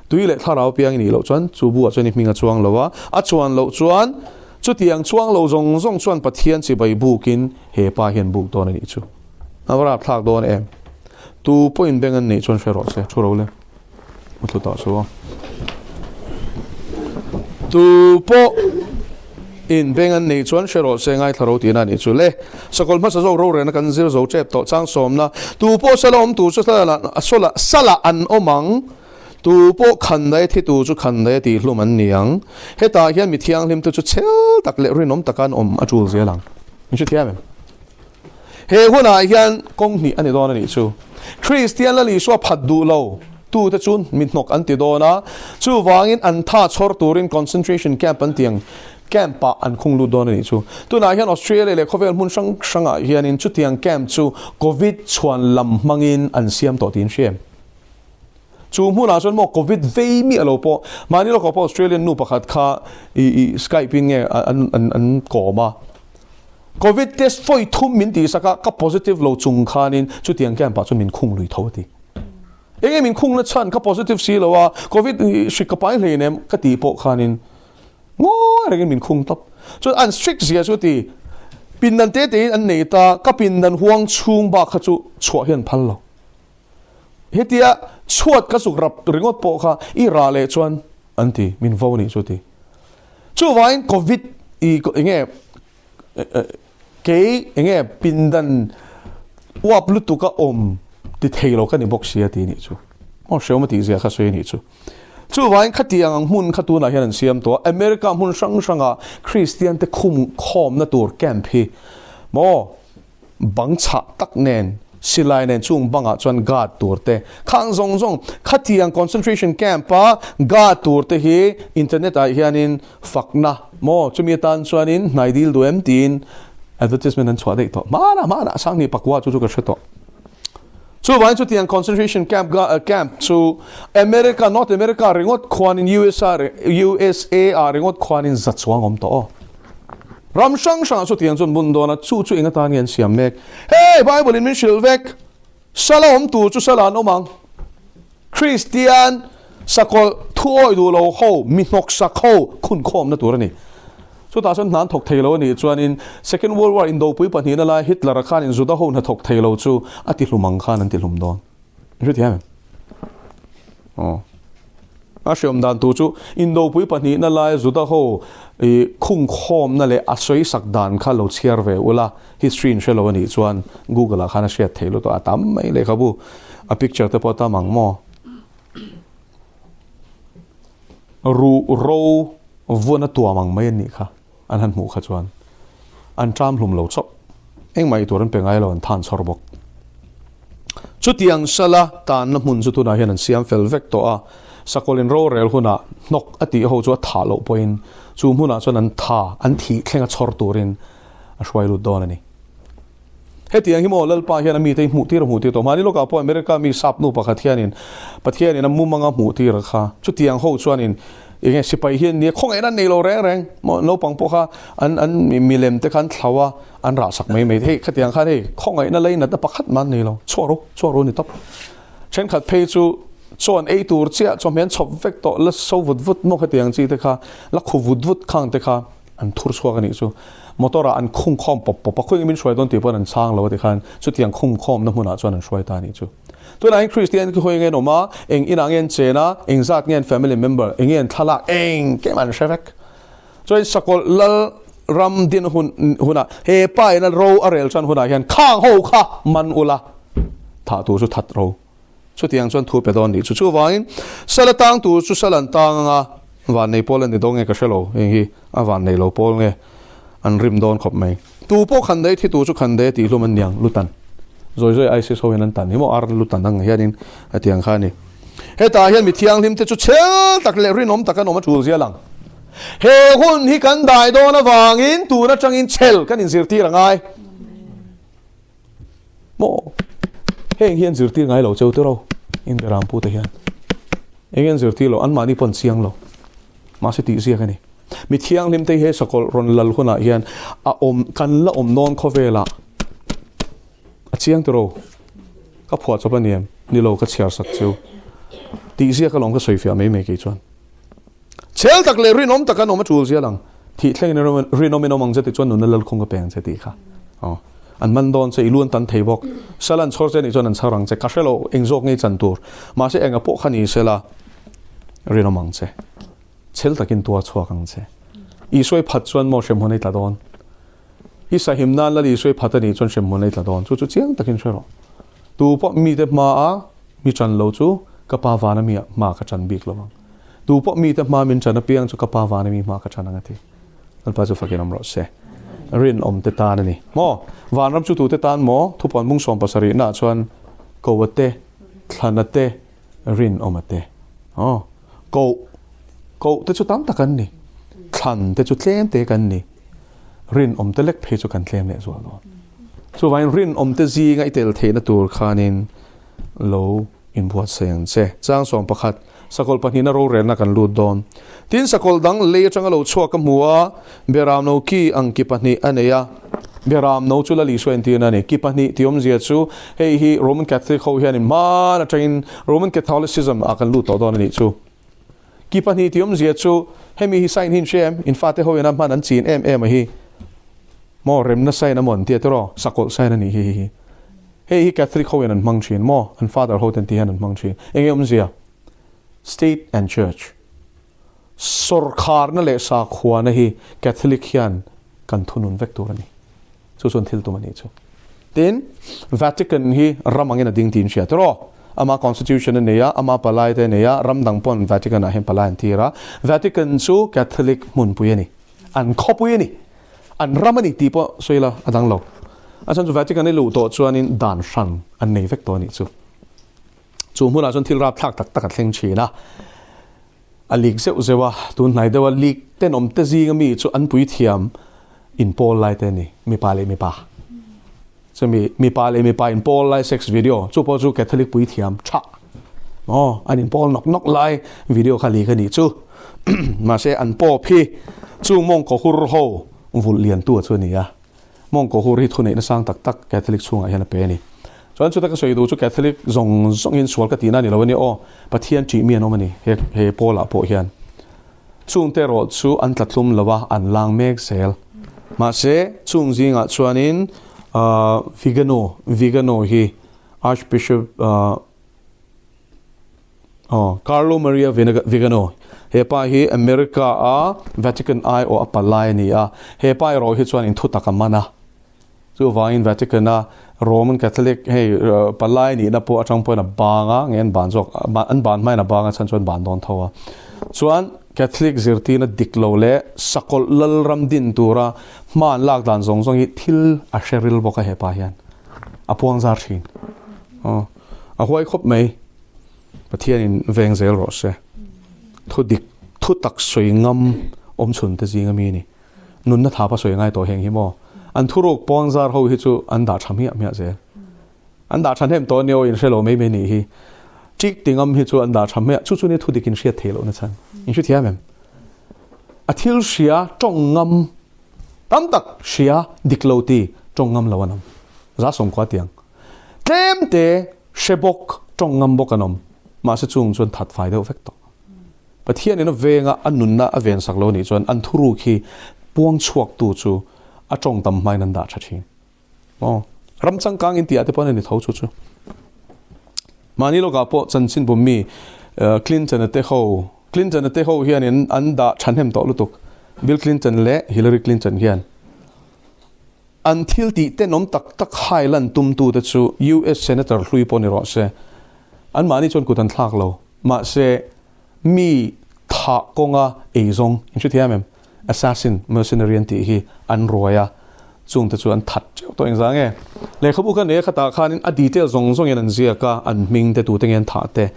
Tui leh thlarau piang i nih loh chuan chu buah chuan i hming a chuang lo a, a chuan loh chuan chutiang chuang lo zawng zawng chuan Pathian chibai bukin he pa hian buk dawn a nih chu. A va rapthlak dawn em? Tu pawhin beng an neih chuan hre rawh se, thu ro le. Mu thlu tawh chu. Tu pawh in beng an neih chuan hre rawh se, ngaithla ro tihna a nih chu le. Sakawlh hmasa zawk rorelna kan zir zo tep tawh chang sawmna, tu pawh sala awm tur chu sala an awm ang. Tu pawh khan daia thi tu chu khan daia tih hlum an ni ang. Hetah hian mi thianghlim te chu chhel tak leh rinawm taka an awm a tul zel ang. Min hrethiam em? He hunah hian kawng hnih a ni dawn a nih chu. Kristian Lal Isua phat duh lo tu te chu mi hnawk an ti dawn a, chuvangin an tha chhawr turin concentration camp an ti ang camp ah an khung lut dawn a nih chu. Tunah hian Australia leh khawvel hmun hrang hrangah hianin chutiang camp chu Covid chhuan lam hmangin an siam tawh tiin hria em? Chu hmunah chuan maw Covid vei miah lo pawh mahni lawkah pawh Australian nu pakhat kha i i Skype in nge an an an kawm a. Covid test vawi thum min tih sak a, ka positive lo chung khanin chutiang camp ah chuan min khung lui tho a ti. Enge min khung na chhan ka positive si lo a, Covid hrik ka pai hlein em ka tih pawh khanin ngawi rengin min khung tawp. Chuan an strict zia chu ti pindan te tein an nei ta, ka pindan huang chhung bak kha chu chhuah hian phal lo. Hetia chhuat ka zuk rap ringawt pawh kha i rah leh chuan an ti, min vo nih chu ti. Chuvangin Covid i enge kei enge pindan uap lutuk a awm ti thei lo ka ni bawk sia ti nih chu. Aw hreawm a tih zia kha sawi a nih chu. Chuvangin khatiang ang hmun kha tunah hian an siam tawh a, America hmun hrang hranga Kristian te khum khawmna tur camp hi maw Bang chhah tak nen, silai nen chung bangah chuan guard tur te, khang zawng zawng khatiang concentration camp a guard tur te hi internet ah hianin fakna maw chumi atan chuanin hnai dil duh em tiin advertisement an chhuah daih tawh. Hmanah hmanah Sanghnih pakua chu chu ka hre tawh. Chuvangin chutiang concentration camp camp chu America, North America ringawt khuanin USA USA ah ringawt khuanin za chuang awm tawh aw. Ram hrang hrangah chutiang chuan bun dawn a, chu chu eng atan nge an siam mek? Hei, Bible in min hrilh vek, Sala awm tur chu sala an awm ang. Kristian sakawlh thu awih duh lo ho, mi hnawksak ho khunkhawmna tur a ni. Chutah chuan hna an thawk thei lo a nih chuanin Second World War indopui pahnihna lai Hitler-a khanin Juda ho hna thawk thei lo chu a tihlum ang khan an tihlum dawn. I hrethiam em? Aw. A hriam dan tur chu indopui pahnihna lai Juda ho i khungkhawmna leh a sawisak dan kha lo chhiar ve ula, history in hre lo a nih chuan Google ah khan a hriat theih lutuk a tam mai lehkhabu a picture te pawh a tam ang maw? Ruh ro vun a tuam ang mai a nih kha an han hmuh kha chuan. An ṭam hlum lo chauh. Engmah ei tur an pe ngai lo, an than chhawr bawk. Chutiang sala tanna hmun chu tunah hian an siam fel vek tawh a, sakawlin rorel hunah hnawk a tih ho chu a thah loh pawhin chu hmunah chuan an tha, an thih thlenga chhawr turin a hruai lut dawn a ni. Hetiang hi maw Lalpa hian a mite hi hmuh tir a hmuh tir tawh. Mahni lawkah pawh America mi sap nu pakhat hianin Pathianin a mumanga hmuh tir a kha. Chutiang ho chuanin enge sipai hi an nia khawngaihna an nei lo reng reng. Maw naupang pawh kha an an milem te kha an thlau a, an rah sak mai mai. Hei khatiang khan hei khawngaihna leinatna pakhat mah an nei lo. Chhuah ru, chhuah ru a ni tawp. Thenkhat phei chu chaw an ei tur chiah chawhmeh an chhawp vek tawh la so vut vut maw khatiang chi te kha la khu vut vut khang te kha. An thur chhuak a nih chu. Motor ah an khung khawm pawp pawp a, khawi nge min hruai dawn tih pawhin an chhang lo a ti khan chutiang khung khawmna hmunah chuan an hruai ta a nih chu. Tunah hian Kristian khi khawi nge an awm a, eng inah nge an chen a, eng zat nge an family member, eng nge an thlalak, engkim an hre vek. Chuan Sakawlh Lal ram din hun hunah he pa ina ro a rel tan hunah hian khang ho kha man ula thah tur chu that ro. Chutiang chuan thu pe dawn nih chu. Chuvangin sal atang tur chu sal an tang anga van nei pawl an ni dawn nge ka hre lo, heng hi a van nei lo pawl nge an rim dawn khawp mai. Tu pawh khan dei thi tu chu khan dei tih hlum an niang lutan. Zawi zawi ISIS ho hian an tan hi maw ar lutan ang hianin a tiang kha a ni. Hetah hian mi thianghlim te chu chhel tak leh rinawm tak an awm a tul zia lang. He hun hi kan dai dawn avangin tun atangin chhel kan inzirtir a ngai. Maw? Heng hian zirtir ngai lo cheu tiro in Beram pu te hian. Eng hian zirtir lo, anmahni pawh an chiang lo. Mahse tih ziak a ni. Mi thianghlim te hi he sakawlh rawn lal hunah hian a awm, kan la awm nawn khawvelah a chiang tiro. Ka phuah chawp a ni em? Ni lo, ka chhiar sak cheu. Tih ziak alawm ka sawi fiah mai mai kei chuan. Chhel tak leh rinawm tak an awm a tul zial ang. Thih thlengin rinawm in awm ang che tih chuan nunna lalkhung ka pe ang che tih kha. Aw. An man dawn che, i lu an tan thei bawk. Sal an chhawr che nih chuan an chhar ang che. Ka hre lo, eng zawk ngei chan tur. Mahse enga pawh kha ni sela rinawm ang che. Chhel takin tuar chhuak ang che. Isua i phat chuan maw hremhmun ei tla dawn. I sahim nan Lal Isua i phat a nih chuan hremhmun ei tla dawn. Chu chu chiang takin hre rawh. Tu pawh mite hmaa mi chan lo chu ka pa vana mi hma ka chan bik lo ang. Tu pawh mite hmaa min chan apiang chu ka pa vana mi hma ka chan ang a ti. Lalpa chu fakin awm rawh se. Rinawm te tan a ni. Maw? Vanram chu tute tan maw? Thupuan bung 70 naah chuan Koa te, Thlana te, Rinawma te. Aw. Koh, koh te chu tam tak an ni. Thlan te chu tlem te kan ni. Rinawm te lek phei chu kan tlem leh zual dawn. Chuvangin rinawm te zinga i tel theihna tur khanin lo inbuatsaih ang che. Chang 11, Sakawlh pahnihna rorelna kan lut dawn. Tin, sakawlh dang lei atanga lo chhuak ka hmu a, Beramno ki ang ki pahnih a nei a. Beramno chu Lal Isua entirna a ni. Ki pahnih tih awmzia chu hei hi Roman Catholic ho hianin hman atangin Roman Catholicism ah kan lut tawh dawn a nih chu. Ki pahnih tih awmzia chu hemi hi sign hi in hria em? In fate ho ina hman an chin em em a hi. Maw remna sign a maw an tia tiraw? Sakawlh sign a nih hi hi. Hei hi Catholic ho in an hmang thin maw? An father ho ten ti hian an hmang thin. Enge awmzia? State and Church. Sawrkharna leh sakhuana hi Catholic hian kan thunun vek tur a ni. Chu chuan thil tum a nih chu. Tin, Vatican hi ram angin a ding tiin hria tiraw? Ama constitution a nei a, ama palai te a nei a, ram dang pawn Vatican ah hian palai an tir a. Vatican chu Catholic hmunpui a ni. An khawpui a ni. An ram a ni tih pawh sawi la a dang lo. A chhan chu Vatican i luh tawh chuanin dan hran an nei vek tawh a nih chu. Chu hmunah chuan thil rapthlak tak tak a thleng thin a. A leak zeuh zeuh a, tun hnai deuha leak tenawm te zinga mi chu an puithiam inpawl lai te a ni, mipa leh mipa. Chumi mipa leh mipa inpawl lai sex video, chu pawh chu Catholic puithiam tha maw, an inpawl nawk nawk lai video kha leak a nih chu. Mahse an pawp hi chung mawngkaw hur ho vulh liantu chu a ni a. Mawngkaw hur hi thuneihna sang tak tak Catholic chhungah hian a pe a ni. Chuan chuta ka sawi duh chu Catholic zawng zawngin sual ka tihna a ni lo a nia aw, Pathian ṭih mi an awm a ni he he Paul-ah pawh hian. Chungte erawh chu an tla tlum lo a, an lang mek zel. Mahse, chung zingah chuanin Vigano, Vigano hi Archbishop Aw, Carlo Maria Vigano. He pa hi America a Vatican aiawh a pa lai a ni a. He pa erawh hi chuan inthu tak a man a. Chuvangin Vatican a Roman Catholic hei palai nihna pawh atang pawhin a bang a, nge an ban zawk, an ban hmain a bang a chhan chuan ban dawn tho a. Chuan Catholic zirtirna dik lo leh sakawlh lalram din tura hma an lak dan zawng zawng hi thil a hre ril bawk a hepa hian a puang zar thin. Aw a huai khawp mai. Pathianin veng zel rawh se. Thu dik thu tak sawi ngam awm chhun te zinga mi a ni. Nunna thapa sawi ngai tawh heng hi maw? An thuruk puang zar ho hi chu an dah tha hmiah hmiah zel. An dah tha hnem tawh ania aw in hre lo mai mai nih hi. Ṭik ti ngam hi chu an dah tha hmiah. Chu chu nia thu dik in hriat theih lohna chhan. In hrethiam em? A thil hria tawng ngam tam tak hria dik lo ti tawng ngam lo an awm. Za sawmkhua tiang. Tlem te hre bawk tawng ngam bawk an awm. Mahse chung chuan that fai deuh vek tawh. Pathianin a venga a nunna a vensak lo nih chuan an thuruk hi puang chhuaktu chu a tawng tam hmain an dah tha thin. Aw, ram changkang in tih ah te pawh an ni tho chu chu. Mahni lawkah pawh chanchin bum mi Clinton a te ho, Clinton a te ho hian in an dah thahnem tawh lutuk. Bill Clinton leh Hillary Clinton hian an thil tih tenawm tak tak hai lan tum tu te chu US Senator hlui pawh ni rawh se. An mahni chuan kut an thlak lo. Mahse mi thah kawnga eizawng in hrethiam em? Assassin, mercenary an tih hi an ruai a, chungte chu an that teuh tawh engzah nge? Lehkhabu kha nei a khatah khanin a detail zawng zawngin an ziak a, an hming te tute nge an thah te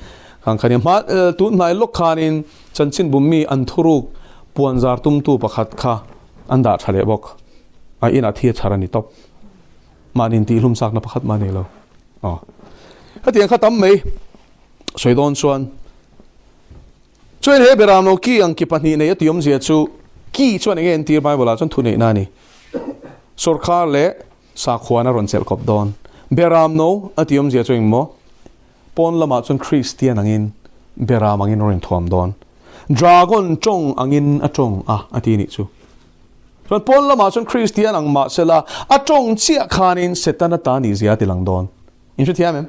khang kha nia. Hma tun hnai lawk khanin chanchin bum mi an thuruk puanzar tumtu pakhat kha an dah tha leh bawk. A inah thi a chhar a ni tawp. Mahni intihhlum chakna pakhat mah a nei lo. Aw. Hetiang kha tam mai sawi dawn chuan. Chuan he Beramno ki ang ki pahnih nei a ti awmzia chu ki chuan enge entir Bible ah chuan thu neihna a ni. Sawrkar leh sakhuan a rawn chelh kawp dawn. Beramno a ti awmzia chu engmaw? Pawn lamah chuan Kristian angin Beram angin a rawn inthuam dawn. Dragon tawng angin a tawng a a ti nih chu. Chuan pawn lamah chuan Kristian ang mahsela a tawng chiah khanin Setana ta nihzia a ti lang dawn. In hrethiam em?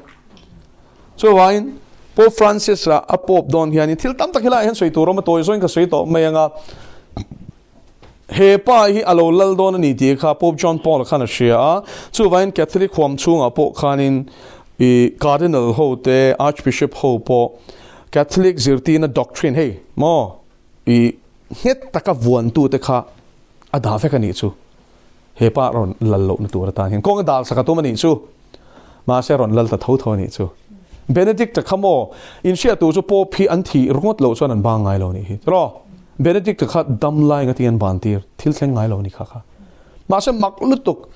Chuvangin Pope Francis a a Pope dawn hianin thil tam tak helaiah hian sawi tur awm a, tawi zawngin ka sawi tawh mai anga he pa hi a lo lal dawn a ni tih kha Pope John Paul khan a hria a, chuvangin Catholic huam chhungah pawh khanin i Cardinal ho te, Archbishop ho pawh Catholic zirtirna doctrine hei maw i nghet taka vuantute kha a dah vek a nih chu. He pa rawn lal lohna tur atan hian kawng a dal sak a tum a nih chu. Mahse rawn lal ta tho tho a nih chu. Benedict-a kha maw inhriat tur chu Pope hi an thih ringawt loh chuan an bang ngai lo a nih hi. Tiraw? Benedict-a kha dam lai ngatin an ban tir, thil thleng ngai lo a ni kha kha. Mahse mak lutuk.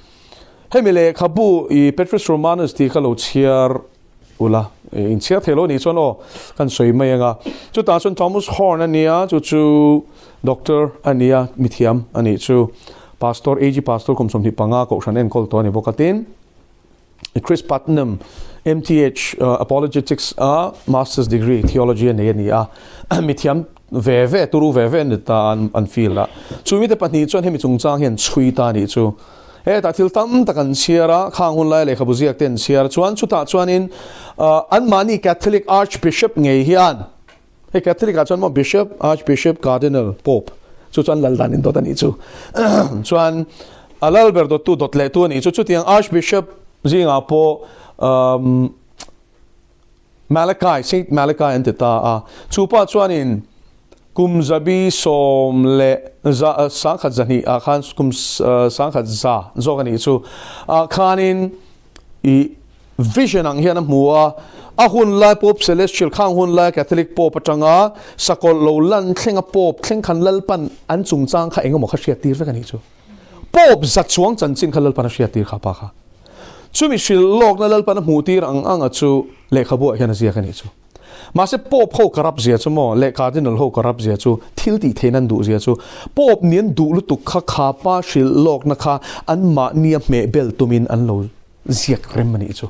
Hemi lehkhabu i Petrus Romanus tih kha lo chhiar ula, inchhiar thei lo a nih chuan aw kan sawi mai anga. Chutah chuan Thomas Horn a nia, chu chu doctor a nia, mithiam a nih chu. Pastor, AG Pastor kum 25 kohhran enkawl tawh a ni bawk a. Tin, Chris Putnam, MTH, Apologetics a Masters degree Theology a nei a ni a. Mithiam ve ve, turu ve ve an ni ta an field ah. Chu mite pahnih chuan hemi chungchang hian chhui ta a nih chu. Hetah thil tam tak an chhiar a, khang hun lai lehkhabu ziak te an chhiar chuan chutah chuanin anmahni Catholic Archbishop ngei hian hei Catholic ah chuan maw Bishop, Archbishop, Cardinal, Pope chu chuan lal dan in dawt a nih chu chuan a lal ber dawttu dawt leh tu a nih chu chutiang Archbishop zingah pawh Malachi, Saint Malachi an ti ta a. Chu pa chuanin kum zabi sawm leh za sangkhat zahnih ah khan kum sangkhat za zawk a nih chu ah khanin i vision ang hian a hmu a, a hun lai Pope Celestial khang hun lai Catholic Pope atanga sakawlh lo lan thlenga Pope thleng khan Lalpan an chungchang kha engemaw kha hriat tir vek a nih chu. Pope za chuang chanchin kha Lalpan a hriat tir kha pa kha. Chumi hrilh lawkna Lalpan a hmuh tir ang anga chu lehkhabuah hian a ziak a nih chu. Mahse Pope ho ka rap zia chu maw leh Cardinal ho ka rap zia chu thil tih theihna an duh zia chu Pope nih an duh lutuk kha kha pa hrilh lawkna kha anmahni a hmeh bel tumin an lo ziak rem a nih chu.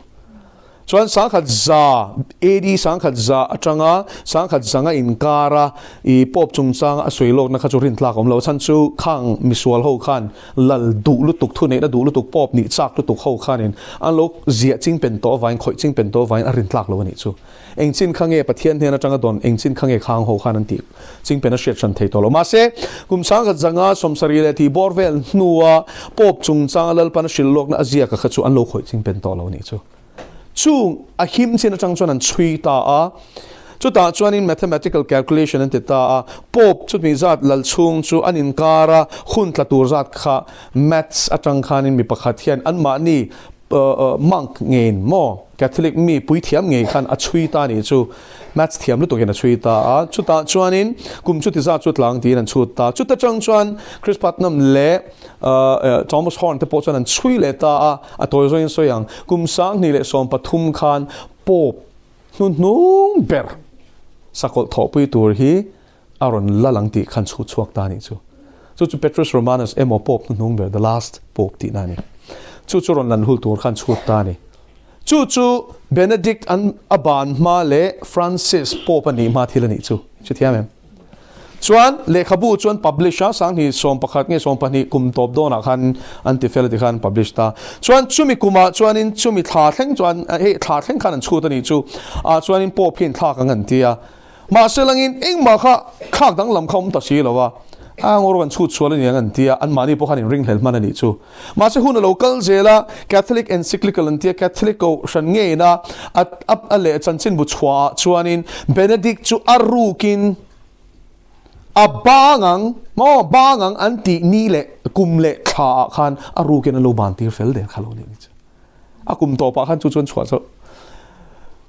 Chuan 1100 AD 1100 atanga 1100 zanga inkara i Pope chungchanga a sawi lawkna kha chu rintlak a awm lo. A chhan chu khang misual ho khan lal duh lutuk, thuneihna duh lutuk, Pope nih chak lutuk ho khanin an lo ziah ching pen tawh avangin, khawih ching pen tawh avangin a rintlak lo a nih chu. Eng chin kha nge Pathian hnen atanga dawn, eng chin kha nge khang ho khan an tih ching pen a hriat hran thei tawh lo. Mahse, kum 1050 70 leh tih bawr vel hnua Pope chungchanga Lalpan a hrilh lawkna a ziaka kha chu an lo khawih ching pen tawh lo a nih chu. Chung a him chin atang chuan an chhui ta a. Chutah chuanin mathematical calculation an ti ta a, Pope chutmi zat lal chhung chu an inkar a, hun tla tur zat kha maths atang khanin mi pakhat hian anmahni monk ngeiin maw Catholic mi puithiam ngei khan a chhui ta nih chu maths thiam lutukin a chhui ta a, chutah chuanin kum chuti zat chu tlang tiin an chhut ta. Chuta tang chuan Chris Putnam leh Thomas Horn te pawh chuan an chhui leh ta a, a tawi zawngin sawi ang, kum 2013 khan Pope hnuhnung ber sakawlh thawhpui tur hi a rawn la lang tih khan chhut chhuak ta a nih chu. Chu chu Petrus Romanus emaw Pope hnuhnung ber, the last Pope tihna a ni. Chu chu rawn lan hul tur khan chhut ta a ni. Chu chu Benedict an a ban hma leh Francis Pope a nih hma thil a nih chu. Hrethiam em? Chuan lehkhabu chuan publish a, 2011 nge 12 kum tawp dawnah khan an ti fel a ti khan publish ta. Chuan chumi kumah chuanin chumi thla thleng chuan hei thla thleng khan an chhut a nih chu. Ah chuanin Pope hian thlak ang an ti a. Mahse langin engmah kha thlak danglam kha awm ta si lo a, a ngawr kan chhut sual a ni ang an ti a, anmahni pawh khan inringhlel hman a nih chu. Mahse hun a lo kal zel a, Catholic Encyclical an ti a, Catholic kohhran ngeina a a leh chanchinbu chhuahah chuanin Benedict chu a rukin a bang ang maw bang ang an tih ni leh kum leh thlaah khan a rukin an lo ban tir fel der kha lo nih ni chu. A kum tawpah khan chu chuan chhuah chauh.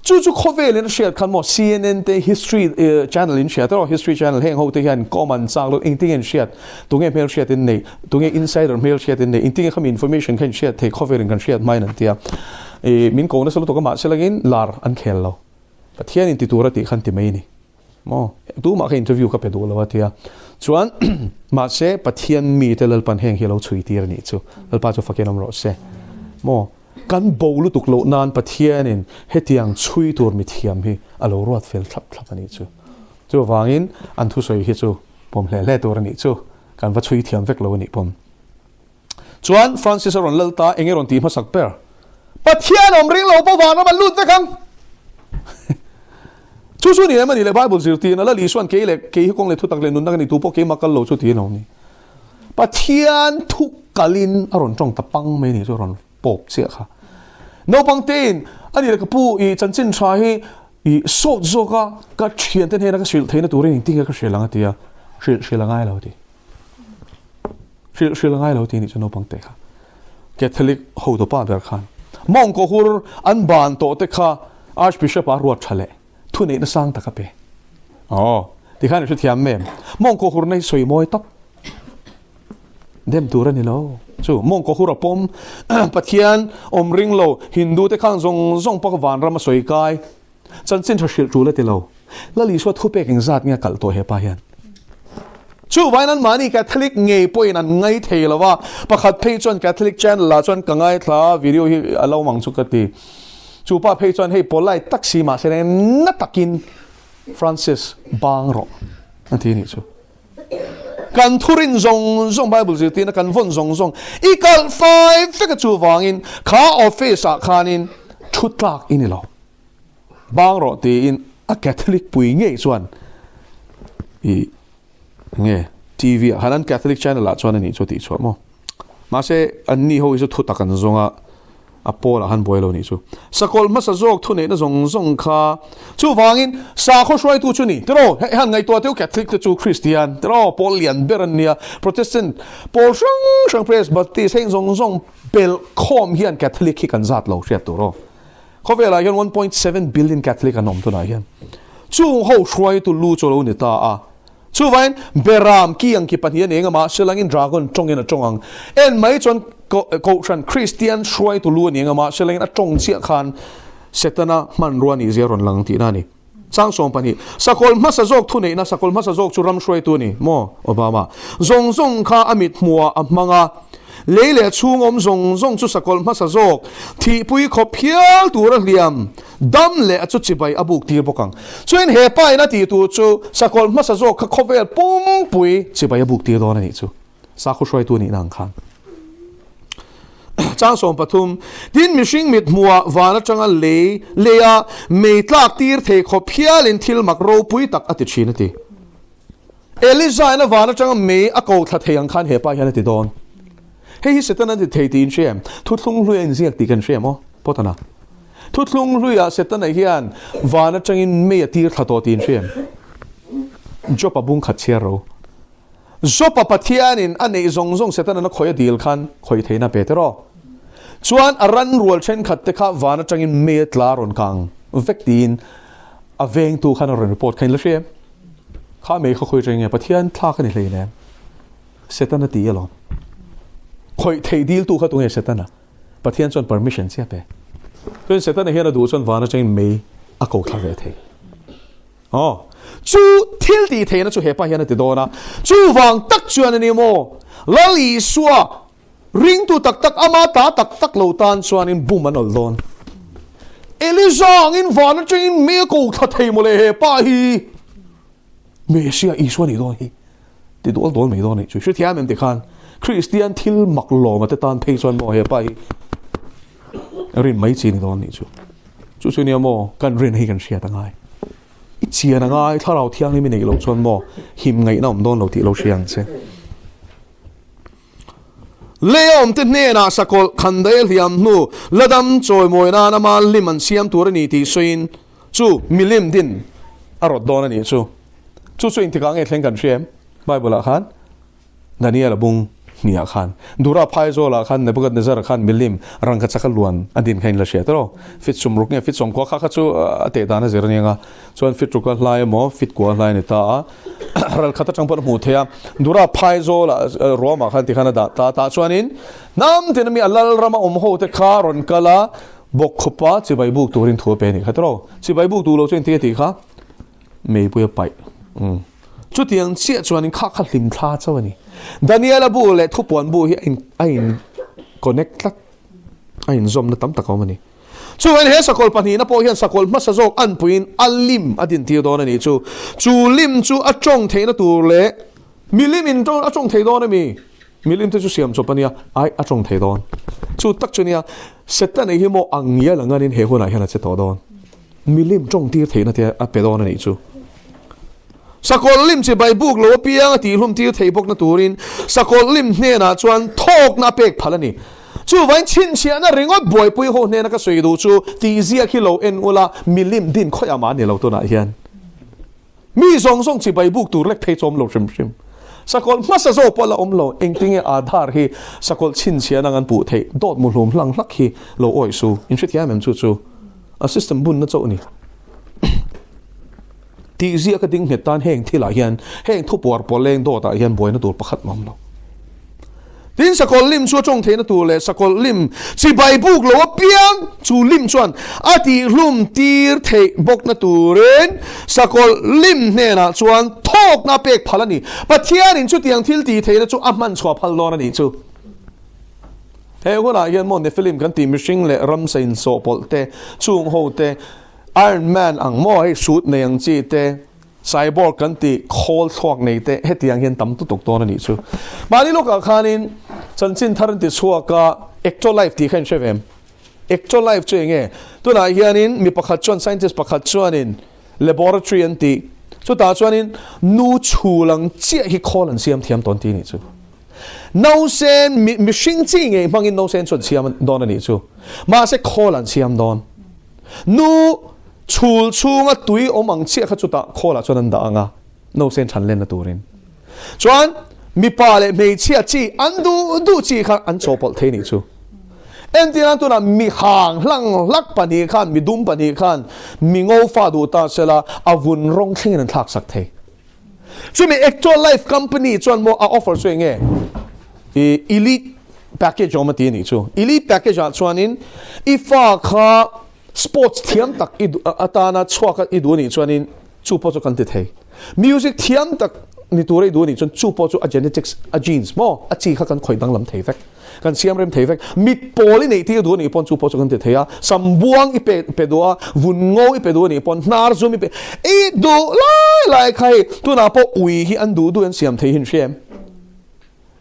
Chu chu khawvelin a hriat khan maw CNN te History channel in hriat erawh History channel heng ho te hian kawm an chak lo engtin nge an hriat tunge hmel hriat in nei tunge insider hmel hriat in nei engtin nge khami information kha in hriat thei khawvelin kan hriat hmain an tia i min ko nasa lutuk a mahse langin lar an khel lo Pathian in ti tur a tih khan ti mai ni. Maw? Tumah kha interview ka pe duh lo a tia. Chuan mahse Pathian mite Lalpan heng hi a lo chhui tir a nih chu. Lalpa chu fakin awm rawh se. Maw? Kan bo lutuk loh nan Pathianin hetiang chhui tur mithiam hi a lo ruat fel thlap thlap a nih chu. Chuvangin an thusawi hi chu pawm hle hle tur a nih chu. Kan va chhui thiam vek lo a nih pawm. Chuan Francis a rawn lal ta, enge rawn tih hmasak ber? Pathian awm ring lo pawh vanram an lut vek ang! Chu chu ni em a ni le Bible zirtirna Lal Isuan kei leh kei hi kawng leh thutak leh nunna ka ni tu pawh keimah kal lo chu tiin a awm ni. Pathian thu kalin a rawn tawng ta pang mai ni chu a rawn pawp chiah kha. Naupang tein a ni le ka pu i chanchin tha hi i sawt zawk a ka thiante hnena ka hrilh theihna turin engtin nge ka hrilh ang a ti a, hrilh hrilh a ngai lo a ti. Hrilh hrilh a ngai lo tih nih chu naupang te kha. Catholic hotu pa ber khan mawngkaw hur an ban tawh te kha Archbishop a ruat tha leh thuneihna sang tak a pe. Aw, tikhan i hrethiam em? Mawngkaw hurna hi sawi mawi tawp. Dem tur a ni lo. Chu mawngkaw hur a pawm Pathian awm ring lo Hindu te khang zawng zawng pawh kha vanram a sawi kai. Chanchin tha hrilh tul a ti lo. Lal Isua thupek engzat nge a kalh tawh hepa hian? Chuvain anmahni Catholic ngei pawhin an ngai thei lo va, pakhat phei chuan Catholic channel ah chuan ka ngaithla a, video hi a lo mang chu ka ti. Chu pa phei chuan hei polite tak si mahse na takin Francis bang rawh a ti nih chu. Kan thurin zawng zawng Bible zirtirna kan vawn zawng zawng i kalh fai vek a chuvangin kha office ah khanin thu tlak i ni lo. Bang rawh tiin a Catholic pui ngei chuan i nge TV ah khan an Catholic channel ah chuan a nih chu a tih chhuah maw. Mahse an ni ho hi chu thu tak an zawng a, a pawl ah khan buai lo nih chu. Sakawlh hmasa zawk thuneihna zawng zawng kha chuvangin sakhaw hruaitu chu ni tiraw hei han ngaihtuah teu Catholic te chu Christian tiraw pawl lian ber an nia Protestant pawl hrang hrang Presbyterian heng zawng zawng belh khawm hian Catholic hi kan zat lo hriat tur aw. Khawvelah hian 1.7 billion Catholic an awm tunah hian. Chung ho hruaitu lu chu a lo ni ta a. Chuvain Beram ki ang ki pahnih a nei eng a, mahse langin Dragon tawngin a tawng ang. En mai chuan Kohhran Kristian hruaitu lu a ni eng a, mahse langin a tawng chiah khan Setana hmanrua nih zia a rawn lang tihna a ni. Chang 12, Sakawlh hmasa zawk thuneihna, Sakawlh hmasa zawk chu ram hruaitu a ni maw? Obama zawng zawng kha a mit hmuhah a hmang a, lei leh chhung awm zawng zawng chu sakawlh hmasa zawk thihpui khawp hial tur a hliam dam leh a chu chibai a buk tir bawk ang. Chuan he pa in a tih tur chu sakawlh hmasa zawk kha khawvel pumpui chibai a buk tir dawn a nih chu. Sakhaw hruaitu nih nang khan. Chang 13, Tin mihring mit hmuhah van atanga lei leia mei tlak tir thei khawp hialin thil mak ropui tak a ti thin a ti. Eliza in a van atanga mei a ko thla thei ang khan hepa hian a ti dawn. Hei hi Satan an ti thei tiin hria em? Thuthlung hlui a inziak tih kan hria em aw? Potana. Thuthlung hluiah Setana hian van atangin mei a tir thla tawh tiin hriam. Job-a bung khat chhiar ro. Job-a Pathianin a neih zawng zawng Setana'n a khawih a dil khan khawih theihna a pe tiraw. Chuan a ran rual thenkhat te kha van atangin mei a tla rawn kang vek tiin a vengtu khan a rawn report kha in la hria em? Kha mei kha khawi reng nge Pathian thlak a ni hleinem. Setana ti alawm. Khawih theih diltu kha tunge Setana? Pathian chuan permission chiah pe. Chuan Setana hian a duh chuan van atangin mei a ko thla ve thei. Aw, chu thil tih theihna chu hepa hian a ti dawn a. Chuvang tak chuan a ni maw? Lal Isua ringtu tak tak ama ta tak tak lo tan chuanin bum an awl dawn. Elija angin van atangin mei a ko thla thei mawle hepa hi. Mesia Isua nih dawn hi. Ti dual dual mai dawn anih chu. Hrethiam em tikhan Kristian thil mak lawma te tan phei chuan maw hepa hi rin mai chi ni dawn anih chu. Chu chu nia maw kan rin hi kan hriat a ngai. I chian a ngai thlarau thianghlim i neih loh chuan maw him ngaihna awm dawn lo tih lo hria ang che. Leiawmte hnenah sakawlh khandaih a hliam hnu la dam chawimawi nan ama lim an siam tur a ni tih sawiin chu milim din a rawt dawn a nih chu. Chu chu engtikah nge thleng kan hria em? Bible-ah khan Daniel-a bung hniah khan Dura phaizawlah khan Nebuchadnezzar-a khan milim rangka chaka luan a din kha in la hria tawh. Fit sumruk nge fit sawmkua kha kha chu a teh dan a zir aniang a. Chuan fit ruka hlai emaw fit kua hlai a ni ta a. Ral khat atang pawh a hmuh theih a. Dura phaizawlah ruamah khan tikhan a dah ta a. Tah chuanin hnam tin ami a lal rama awm ho te kha rawn kal a, bawk khawpa chibai buk turin thu a pe a nih kha tawh. Chibai buk duh lo chu engtin nge tih kha? Meipui a paih. Umm. Chutiang chiah chuanin kha kha hlim thla chauh a ni. Daniela bu leh thupuan bu hi a in a in connect tlat. A inzawmna tam tak a awm a ni. Chuan he sakawlh pahnihna pawh hian sakawlh hmasa zawk anpuiin a lim a dintir dawn a ni chu. Chu lim chu a tawng theihna tur leh milim in a tawng thei dawn a mi? Milim te chu siam chawp a nia, ai a tawng thei dawn. Chu tak chu nia, Setana hi maw ang ngial ang anin he hunah hian a che tawh dawn. Milim tawng tir theihna te a pe dawn a nih chu. Sakawlh lim chibai buk lo apiang a tihhlum tir thei bawkna turin sakawlh lim hnenah chuan thawkna a pek phal a ni. Chuvain chhinchhiahna ringawt buaipui ho hnena ka sawi duh chu tih ziak hi lo en ula milim din khawiah mah a ni lo tunah hian. Mi zawng zawng chibai buk tur lek phei chu awm lo hrim hrim. Sakawlh hmasa zawk pawh la awm lo. Engtinge Aadhaar hi sakawlh chhinchhiahna ang an puh theih? Dawt muhlum hlang hlak hi lo awih su. Inhrethiam em chu chu a system bunna chauh a ni. Tih ziah ka ding nghet tan heng thilah hian heng thupuar pawleng dawtah hian buaina tur pakhat mah awm lo. Tin sakawlh lim chu a tawng theihna tur leh sakawlh lim chibai buk lo apiang chu lim chuan a tihhlum tir theih bawkna turin sakawlh lim hnenah chuan thawkna a pek phal a ni. Pathianin chutiang thil tih theihna chu a hman chhuah phal dawn a nih chu. He hunah hian maw Nephilim kan tih mihring leh ramsa insawhpawlh te, chung ho te, Iron Man ang maw hei suit nei ang chi te, cyborg kan tih khawl thluak nei te hetiang hian tam tutuk dawn a nih chu. Mahni lawkah khanin chanchin thar an ti chhuak a, Ectolife tih kha in hre ve em? Ectolife chu eng nge? Tunah hianin mi pakhat chuan scientist pakhat chuanin laboratory an tih chutah chuanin nu chhul ang chiah hi khawl an siam thiam tawn ti a nih chu. Nausen mihring chi ngei hmangin nausen chu an siam dawn a nih chu. Mahse khawl an siam dawn. Nu chhul chhunga tui awm ang chiah kha chutah khawlah chuan an dah ang a, nausen than lenna turin. Chuan mipa leh hmeichhia chi an duh duh chi kha an chawhpawlh thei nih chu. Entirnan tunah mi hang hlang hlak pahnih khan, mi dum pahnih khan mi ngo fa duh ta sela a vun rawng thlengin an thlak sak thei. Chumi Actual Life Company chuan maw a offer chu eng nge? I Elite package awm a ti a nih chu. Elite package ah chuanin i fa kha sports thiam tak i atana chhuak a i duh a nih chuanin chu pawh chu kan ti thei. Music thiam tak ni tura i duh a nih chuan chu pawh chu a genetics, a genes maw a chi kha kan khawih danglam thei vek. Kan siam rem thei vek. Mit pawl i neih tir duh a nih pawn chu pawh chu kan ti thei a. Sam buang i pe pe duh a, vun ngo i pe duh a nih pawn hnar zum i pe i duh lai lai kha hei tunah pawh ui hi an duh duh an siam thei hi an hria em?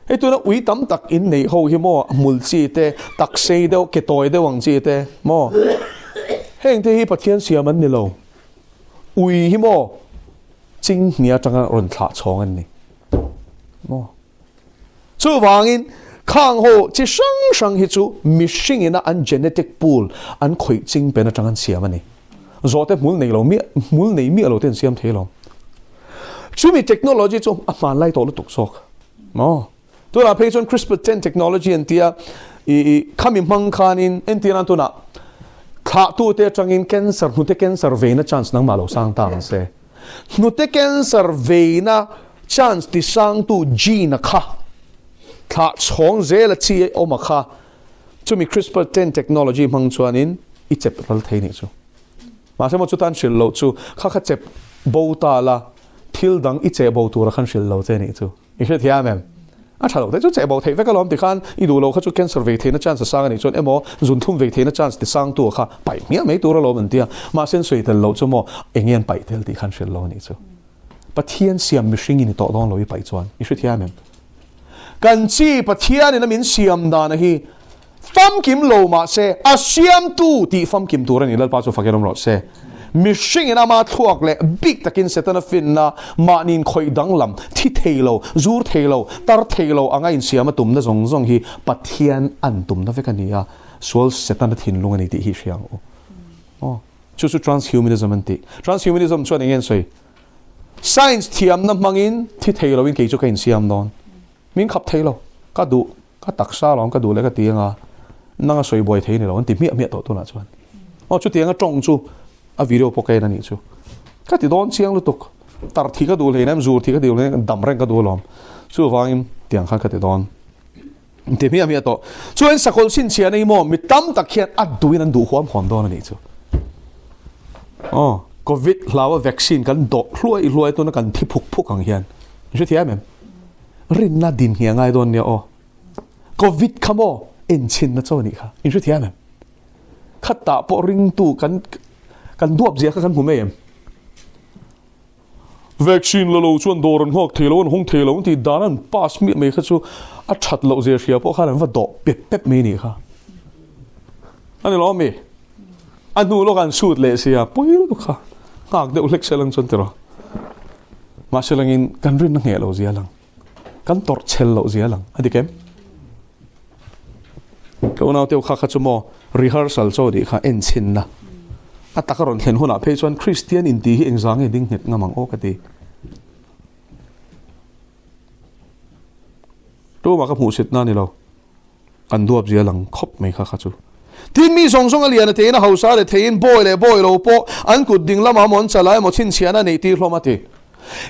Hei tuna ui tam tak in neih ho hi maw hmul chi te, tak sei deuh, ke tawi deuh ang chi te maw? Heng te hi Pathian siam an ni lo. Ui hi maw ching hnia atanga rawn thlah chhawng an ni maw? Chuvangin, Khang ho chi hrang hrang hi chu mihring ina an genetic pool an khawih ching pen atang an siam a ni. Zawhte hmul nei lo miah, hmul nei miah lo te an siam thei lo. Chumi technology chu a hmanlai tawh lutuk zawk. Maw? Tunah phei chuan CRISPR 10 technology an tia, i i khami hmang khanin entir nan tunah thlahtute atangin cancer, hnute cancer veina chance nangmah lo sang ta ang se. Hnute cancer veina chance ti sangtu gene a kha thlah chhawng zel a chi a awm a kha chumi CRISPR 10 technology hmang chuanin i chep ral thei nih chu. Mahse maw chutan hrilh loh chu kha kha chep bo ta la thil dang i cheh bo tura khan hrilh lo che nih chu. I hrethiam em? A tha lo te chu cheh bo theih vek alawm tikhan i duh lo kha chu cancer vei theihna chance a sang a nih chuan emaw zunthum vei theihna chance ti sangtu kha paih hmiah mai tur alawm an tia. Mahse an sawi tel loh chu maw eng nge an paih tel tih khan hrilh lo a nih chu. Pathian siam mihring i ni tawh dawn lo i paih chuan i hrethiam em? Kan chi Pathianin a min siam dana hi famkim lo mahse a siamtu tih famkim tur a ni Lalpa chu fakin awm rawh se. Mihringin ama thluak leh bik takin Setana finna mahniin khawih danglam, thi thei lo, zur thei lo, tar thei lo anga insiam a tumna zawng zawng hi Pathian an tumna vek a ni a, sual Setana thinlung a ni tih hi hria ang u. Aw, chu chu transhumanism an ti. Transhumanism chuan eng nge an sawi? Science thiamna hmangin thi thei loin kei chu ka insiam dawn. Min khap thei lo. Ka duh, ka taksa lawm ka duh leh ka ti anga nanga sawi buai thei ni lo an ti hmiah hmiah tawh tunah chuan. Aw chutianga tawng chu a video pawh ka en a nih chu. Ka ti dawn chiang lutuk. Tar thi ka duh hlei nem, zur thi ka duh hlei nem, dam reng ka duh alawm. Chuvangin tiang khan ka ti dawn. Ti hmiah hmiah tawh. Chuan sakawlh chhinchhiah nei maw mi tam tak hian a duhin an duh huam huam dawn a nih chu. Aw, Covid hlaua vaccine kan dawh hluai hluai tuna kan thi phuk phuk ang hian. I hrethiam em? Rinna din hi a ngai dawn nia aw. Covid kha maw enchhinna chaw a nih kha. In hrethiam em? Khatah pawh ringtu kan kan duap zia kha kan hmu mai em? Vaccine la lo chuan dawr an nghak thei lo, an hawng thei lo an tih dan an pass miah mai kha chu a that loh zia hria pawh khan an va dawh pep pep mai nih kha. A ni lo ami? A hnu lawk an sut leh sia pui lutuk kha nghak deuh hlek se lang chuan tiraw. Mahse langin kan rinna ngheh lo zia lang. Kan tawrh chhel loh zia lang. A dik em? Ka unau teu kha kha chu maw rehearsal chaw nih kha en chhinna. A taka rawn thlen hunah phei chuan Kristian inti hi engzah nge ding nghet ngam ang aw ka ti. Tumah ka hmuhsit na ni lo. Kan duap zia lang khawp mai kha kha chu. Tin mi zawng zawng a lian a teiin a hausa leh theiin bawi leh bawi lo pawh an kut ding lamah maw an chalai emaw chhinchhiahna a neih tir hlawm a ti.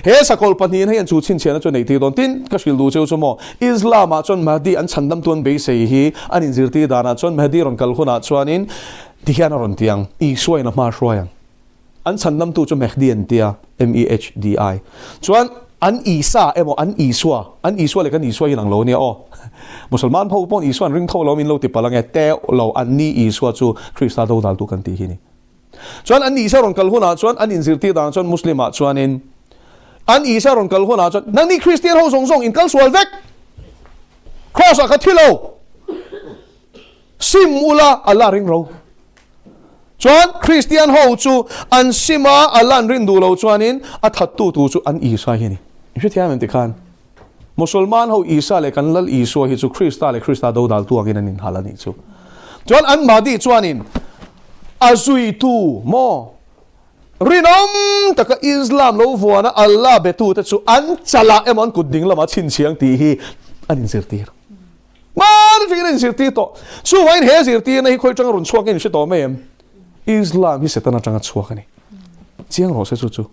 He sakawlh pahnihin hei an chu chhinchhiahna chu a neih tir dawn. Tin, ka hrilh duh cheu chu maw Islam ah chuan Mahdi an chhandam tu an beisei hi an inzirtir danah chuan Mahdi rawn kal hunah chuanin ti hian a rawn ti ang, Isua in a hma a hruai ang. An chhandamtu chu Mehdi an tia, M-E-H-D-I. Chuan an Isa emaw an Isua, an Isua leh kan Isua hi inang lo ania aw. Musalman ho paw'n Isua an ring tho lo min lo ti palh ange, teuh lo, an ni Isua chu Krista dodaltu kan tih hi ni. Chuan an Isa rawn kal hunah chuan an inzirtir danah chuan Muslim ah chuanin an Isa rawn kal hunah chuan nangni Kristian ho zawng zawng in kal sual vek! Cross ah ka thi lo! Sim ula Allah ring ro. Chuan Kristian ho chu an sim a, Allah an rin duh lo chuanin a thattu tu chu an Isua hi a ni. I hrethiam em tikhan? Musulman ho Isa leh kan Lal Isua hi chu Krista leh Krista dodaltu angin an inhal a nih chu. Chuan an Mahdi chuanin a zuitu maw rinawm taka Islam lo vuana Allah betute chu an chalah emaw an kut ding lamah chhinchhiang tih hi an inzirtir. Hmana tangin a inzirtir tawh. Chuvangin he zirtirna hi khawi atanga rawn chhuak nge in hre tawh mai em? Islam hi Satan atanga chhuak a ni. Chiang rawh se chu chu.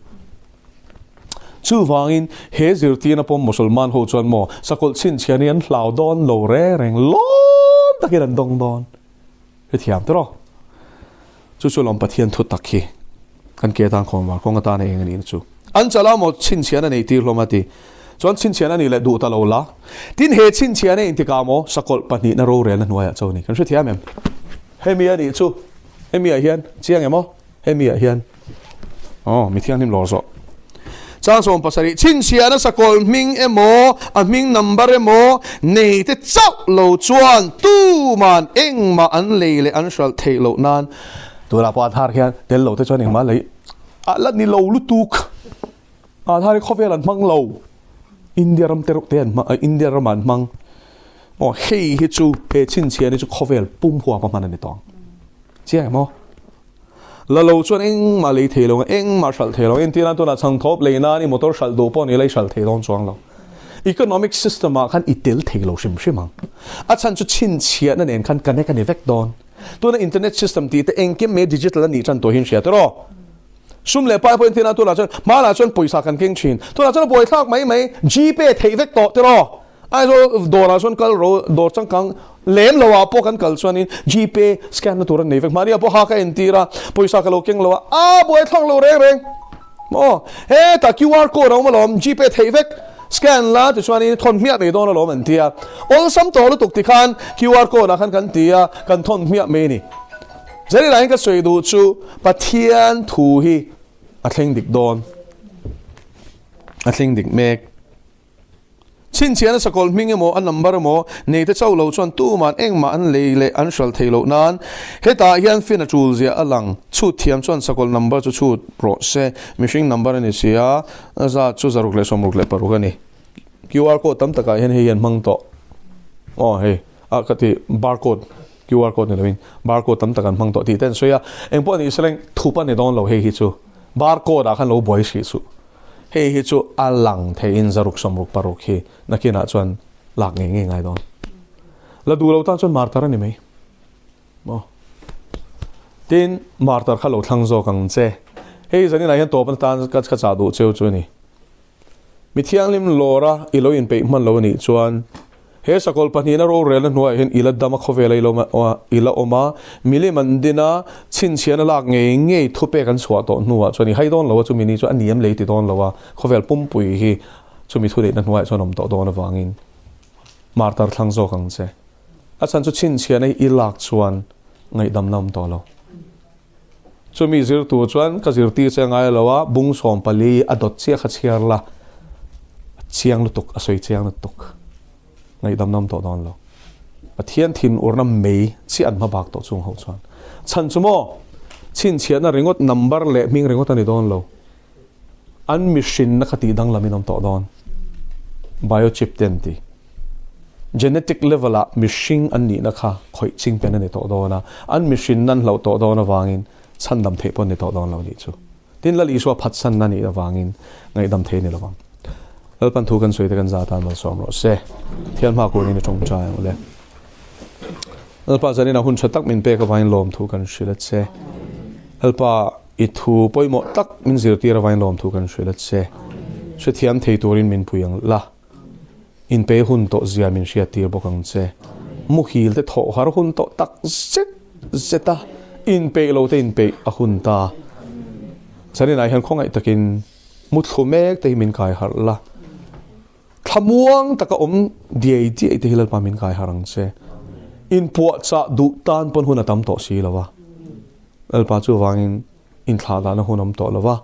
Chuvangin he zirtirna pawh Musulman ho chuan maw sakawlh chhinchhiah ni an hlau dawn lo reng reng lawm takin an dawng dawn. Hrethiam tawh rawh. Chu chu lawm Pathian thu tak hi kan ke atan khawm var kawng atana eng a nih na chu. An chala maw chhinchhiahna nei tir hlawm a ti. Chuan chhinchhiahna nih leh duh ta lo la. Tin he chhinchhiahna intikah maw sakawlh pahnihna rorelna hnuaiah cho ni. Kan hrethiam em? Hemi a nih chu. Hemi ah hian chiang em aw? Hemi ah hian aw mi thianghlim lawr zawh. Chang 70, Chhinchhiahna sakawlh hming emaw, a hming number emaw nei te chauh lo chuan tuman engmah an lei leh an hralh theih loh nan tunah pawh Aadhaar hian tel lo te chuan engmah lei a la ni lo lutuk. Aadhaar hi khawvel an hmang lo. India ram te reuh te an hmang, India ramah an hmang. Aw hei hi chu he chhinchhiah ni chu khawvel pum huap a hman a ni tawh ang. Chiang em aw? La lo chuan engmah lei thei lo, engmah hralh thei lo. Entir nan tunah chhangthawp lei nan i motor hralh duh pawh ni la i hralh thei dawn chuang lo. Economic system ah khan i tel thei lo hrim hrim ang. A chhan chu chhinchhiahna nen khan connect a ni vek dawn. Tuna internet system tih te engkim mai digital a nih tan tawh hi in hria tiraw? Sum leh pai pawh entir nan tunah chuan hmanah chuan pawisa kan keng thin. Tunah chuan a buaithlak mai mai Gpay theih vek tawh tiraw? Aizawl dawrah chuan kal ro dawr changkang lem lo ah pawh kan kal chuanin Gpay scan na tur an nei vek. Mahni ah pawh ha ka entir a, pawisa ka lo keng lo a, aa buai thlak lo reng reng. Maw? Hetah QR code a awm alawm, Gpay theih vek scan la tichuanin thawn hmiah mai dawn alawm an ti a. Awlsam tawh lutuk tikhan QR code ah khan kan ti a, kan thawn hmiah mai a ni. Zerilah hian ka sawi duh chu Pathian thu hi a thleng dik dawn, a thleng dik mek. Chhinchhiahna sakawlh hming emaw a number emaw nei te chauh lo chuan tuman engmah an lei leh an hral thei loh nan hetah hian fin a tul zia a lang. Chhut thiam chuan sakawlh number chu chhut rawh se. Mihring number a ni si a, a zat chu 166 a ni. QR code tam takah hian hei hi an hmang tawh. Aw hei a ka ti barcode QR code ni lovin barcode tam tak an hmang tawh tih te an sawi a. Engpawh ni se leng thup a ni dawn lo hei hi chu barcode ah khan lo buai hrih suh. Hei hi chu a lang theiin 666 hi nakinah chuan lak ngei ngei ngai dawn. La duh lo tan chuan martar a ni mai. Maw? Tin, martar kha lo thlang zawk ang che. Hei zaninah hian tawp atan ka ka chah duh cheu chu a ni. Mi thianghlim lawra i lo inpeih hman lo a nih chuan He sakawlh pahnihna rorelna hnuaiah hian i la dam a, khawvela i la awm a, milim an din a, chhinchhiahna lak ngei ngei thupek an chhuah tawh hnuah chuan i hai dawn lo a, chumi ni chu a niam lei ti dawn lo a, khawvel pumpui hi chumi thuneihna hnuaiah chuan awm tawh dawn avangin martar thlang zawk ang che. A chhan chu chhinchhiahna hi i lak chuan ngaihdamna awm tawh lo. Chumi zirtu chuan ka zirtir che ngai lo a, bung 14 a dawt chiah kha chhiar la, a chiang lutuk, a sawi chiang lutuk. Ngaihdam nawm tawh dawn lo. Pathian thin urna mei chiah an hma bak tawh chung ho chuan. Chhan chu maw? Chhinchhiahna ringawt number leh hming ringawt a ni dawn lo. An mihrinna kha tih danglam in awm tawh dawn. Biochip te an ti. Genetic level ah mihring an nihna kha khawih ching pen a ni tawh dawn a, an mihrinna an hlauh tawh dawn avangin chhandam theih pawh an ni tawh dawn lo nih chu. Tin, Lal Isua phatsanna nih avangin ngaihdam thei a ni lovang. Lalpan thu kan sawi te kan za atan malsawm rawh se. Thian hma kunin i tawngtai ang ule. Lalpa zanin a hun tha tak min pek avangin lawm thu kan hrilh a che. Lalpa I thu pawimawh tak min zirtir avain lawmthu kan hrilh a che. Hrethiam thei turin min pui ang la. Inpe hun tawh zia min hriattir bawk ang che. Muhil te thawh har hun tawh tak zet zet a, inpeih lo te inpeih a hun ta. Zaninah hian khawngaih takin muthlu mek te hi min kai harh la. Thlamuang taka awm diai diai te hi Lalpa min kai har ang che. Inpuahchah duh tan pawn hun a tam tawh si lo va. Lalpa chuvangin inthlah dahna hun awm tawh lo va,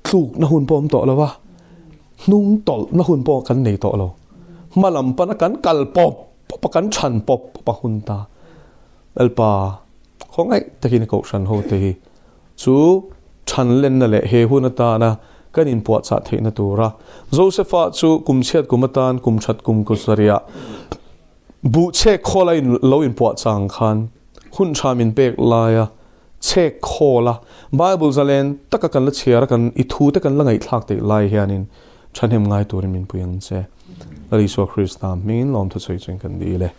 tlukna hun pawh awm tawh lo va, hnung tawlhna hun pawh kan nei tawh lo. Hma lam pana kan kal pawp pawp a, kan chhan pawp pawp a hun ta. Lalpa khawngaih takin Kohhran ho te hi Chu thanlenna leh he hun atana kan inpuahchah theihna tura Josefa chu kum chhiat kum atan kum that kum kusariah buh chhek khawl a lo inpuahchah ang khan hun tha min pek laia chhek khawl a Bible zalen taka kan la chhiar a kan i thu te kan la ngaihthlak theih lai hianin thahnem ngai turin min pui ang che. Lal Isua Krista hmingin lawmthu sawi chuan kan dil e.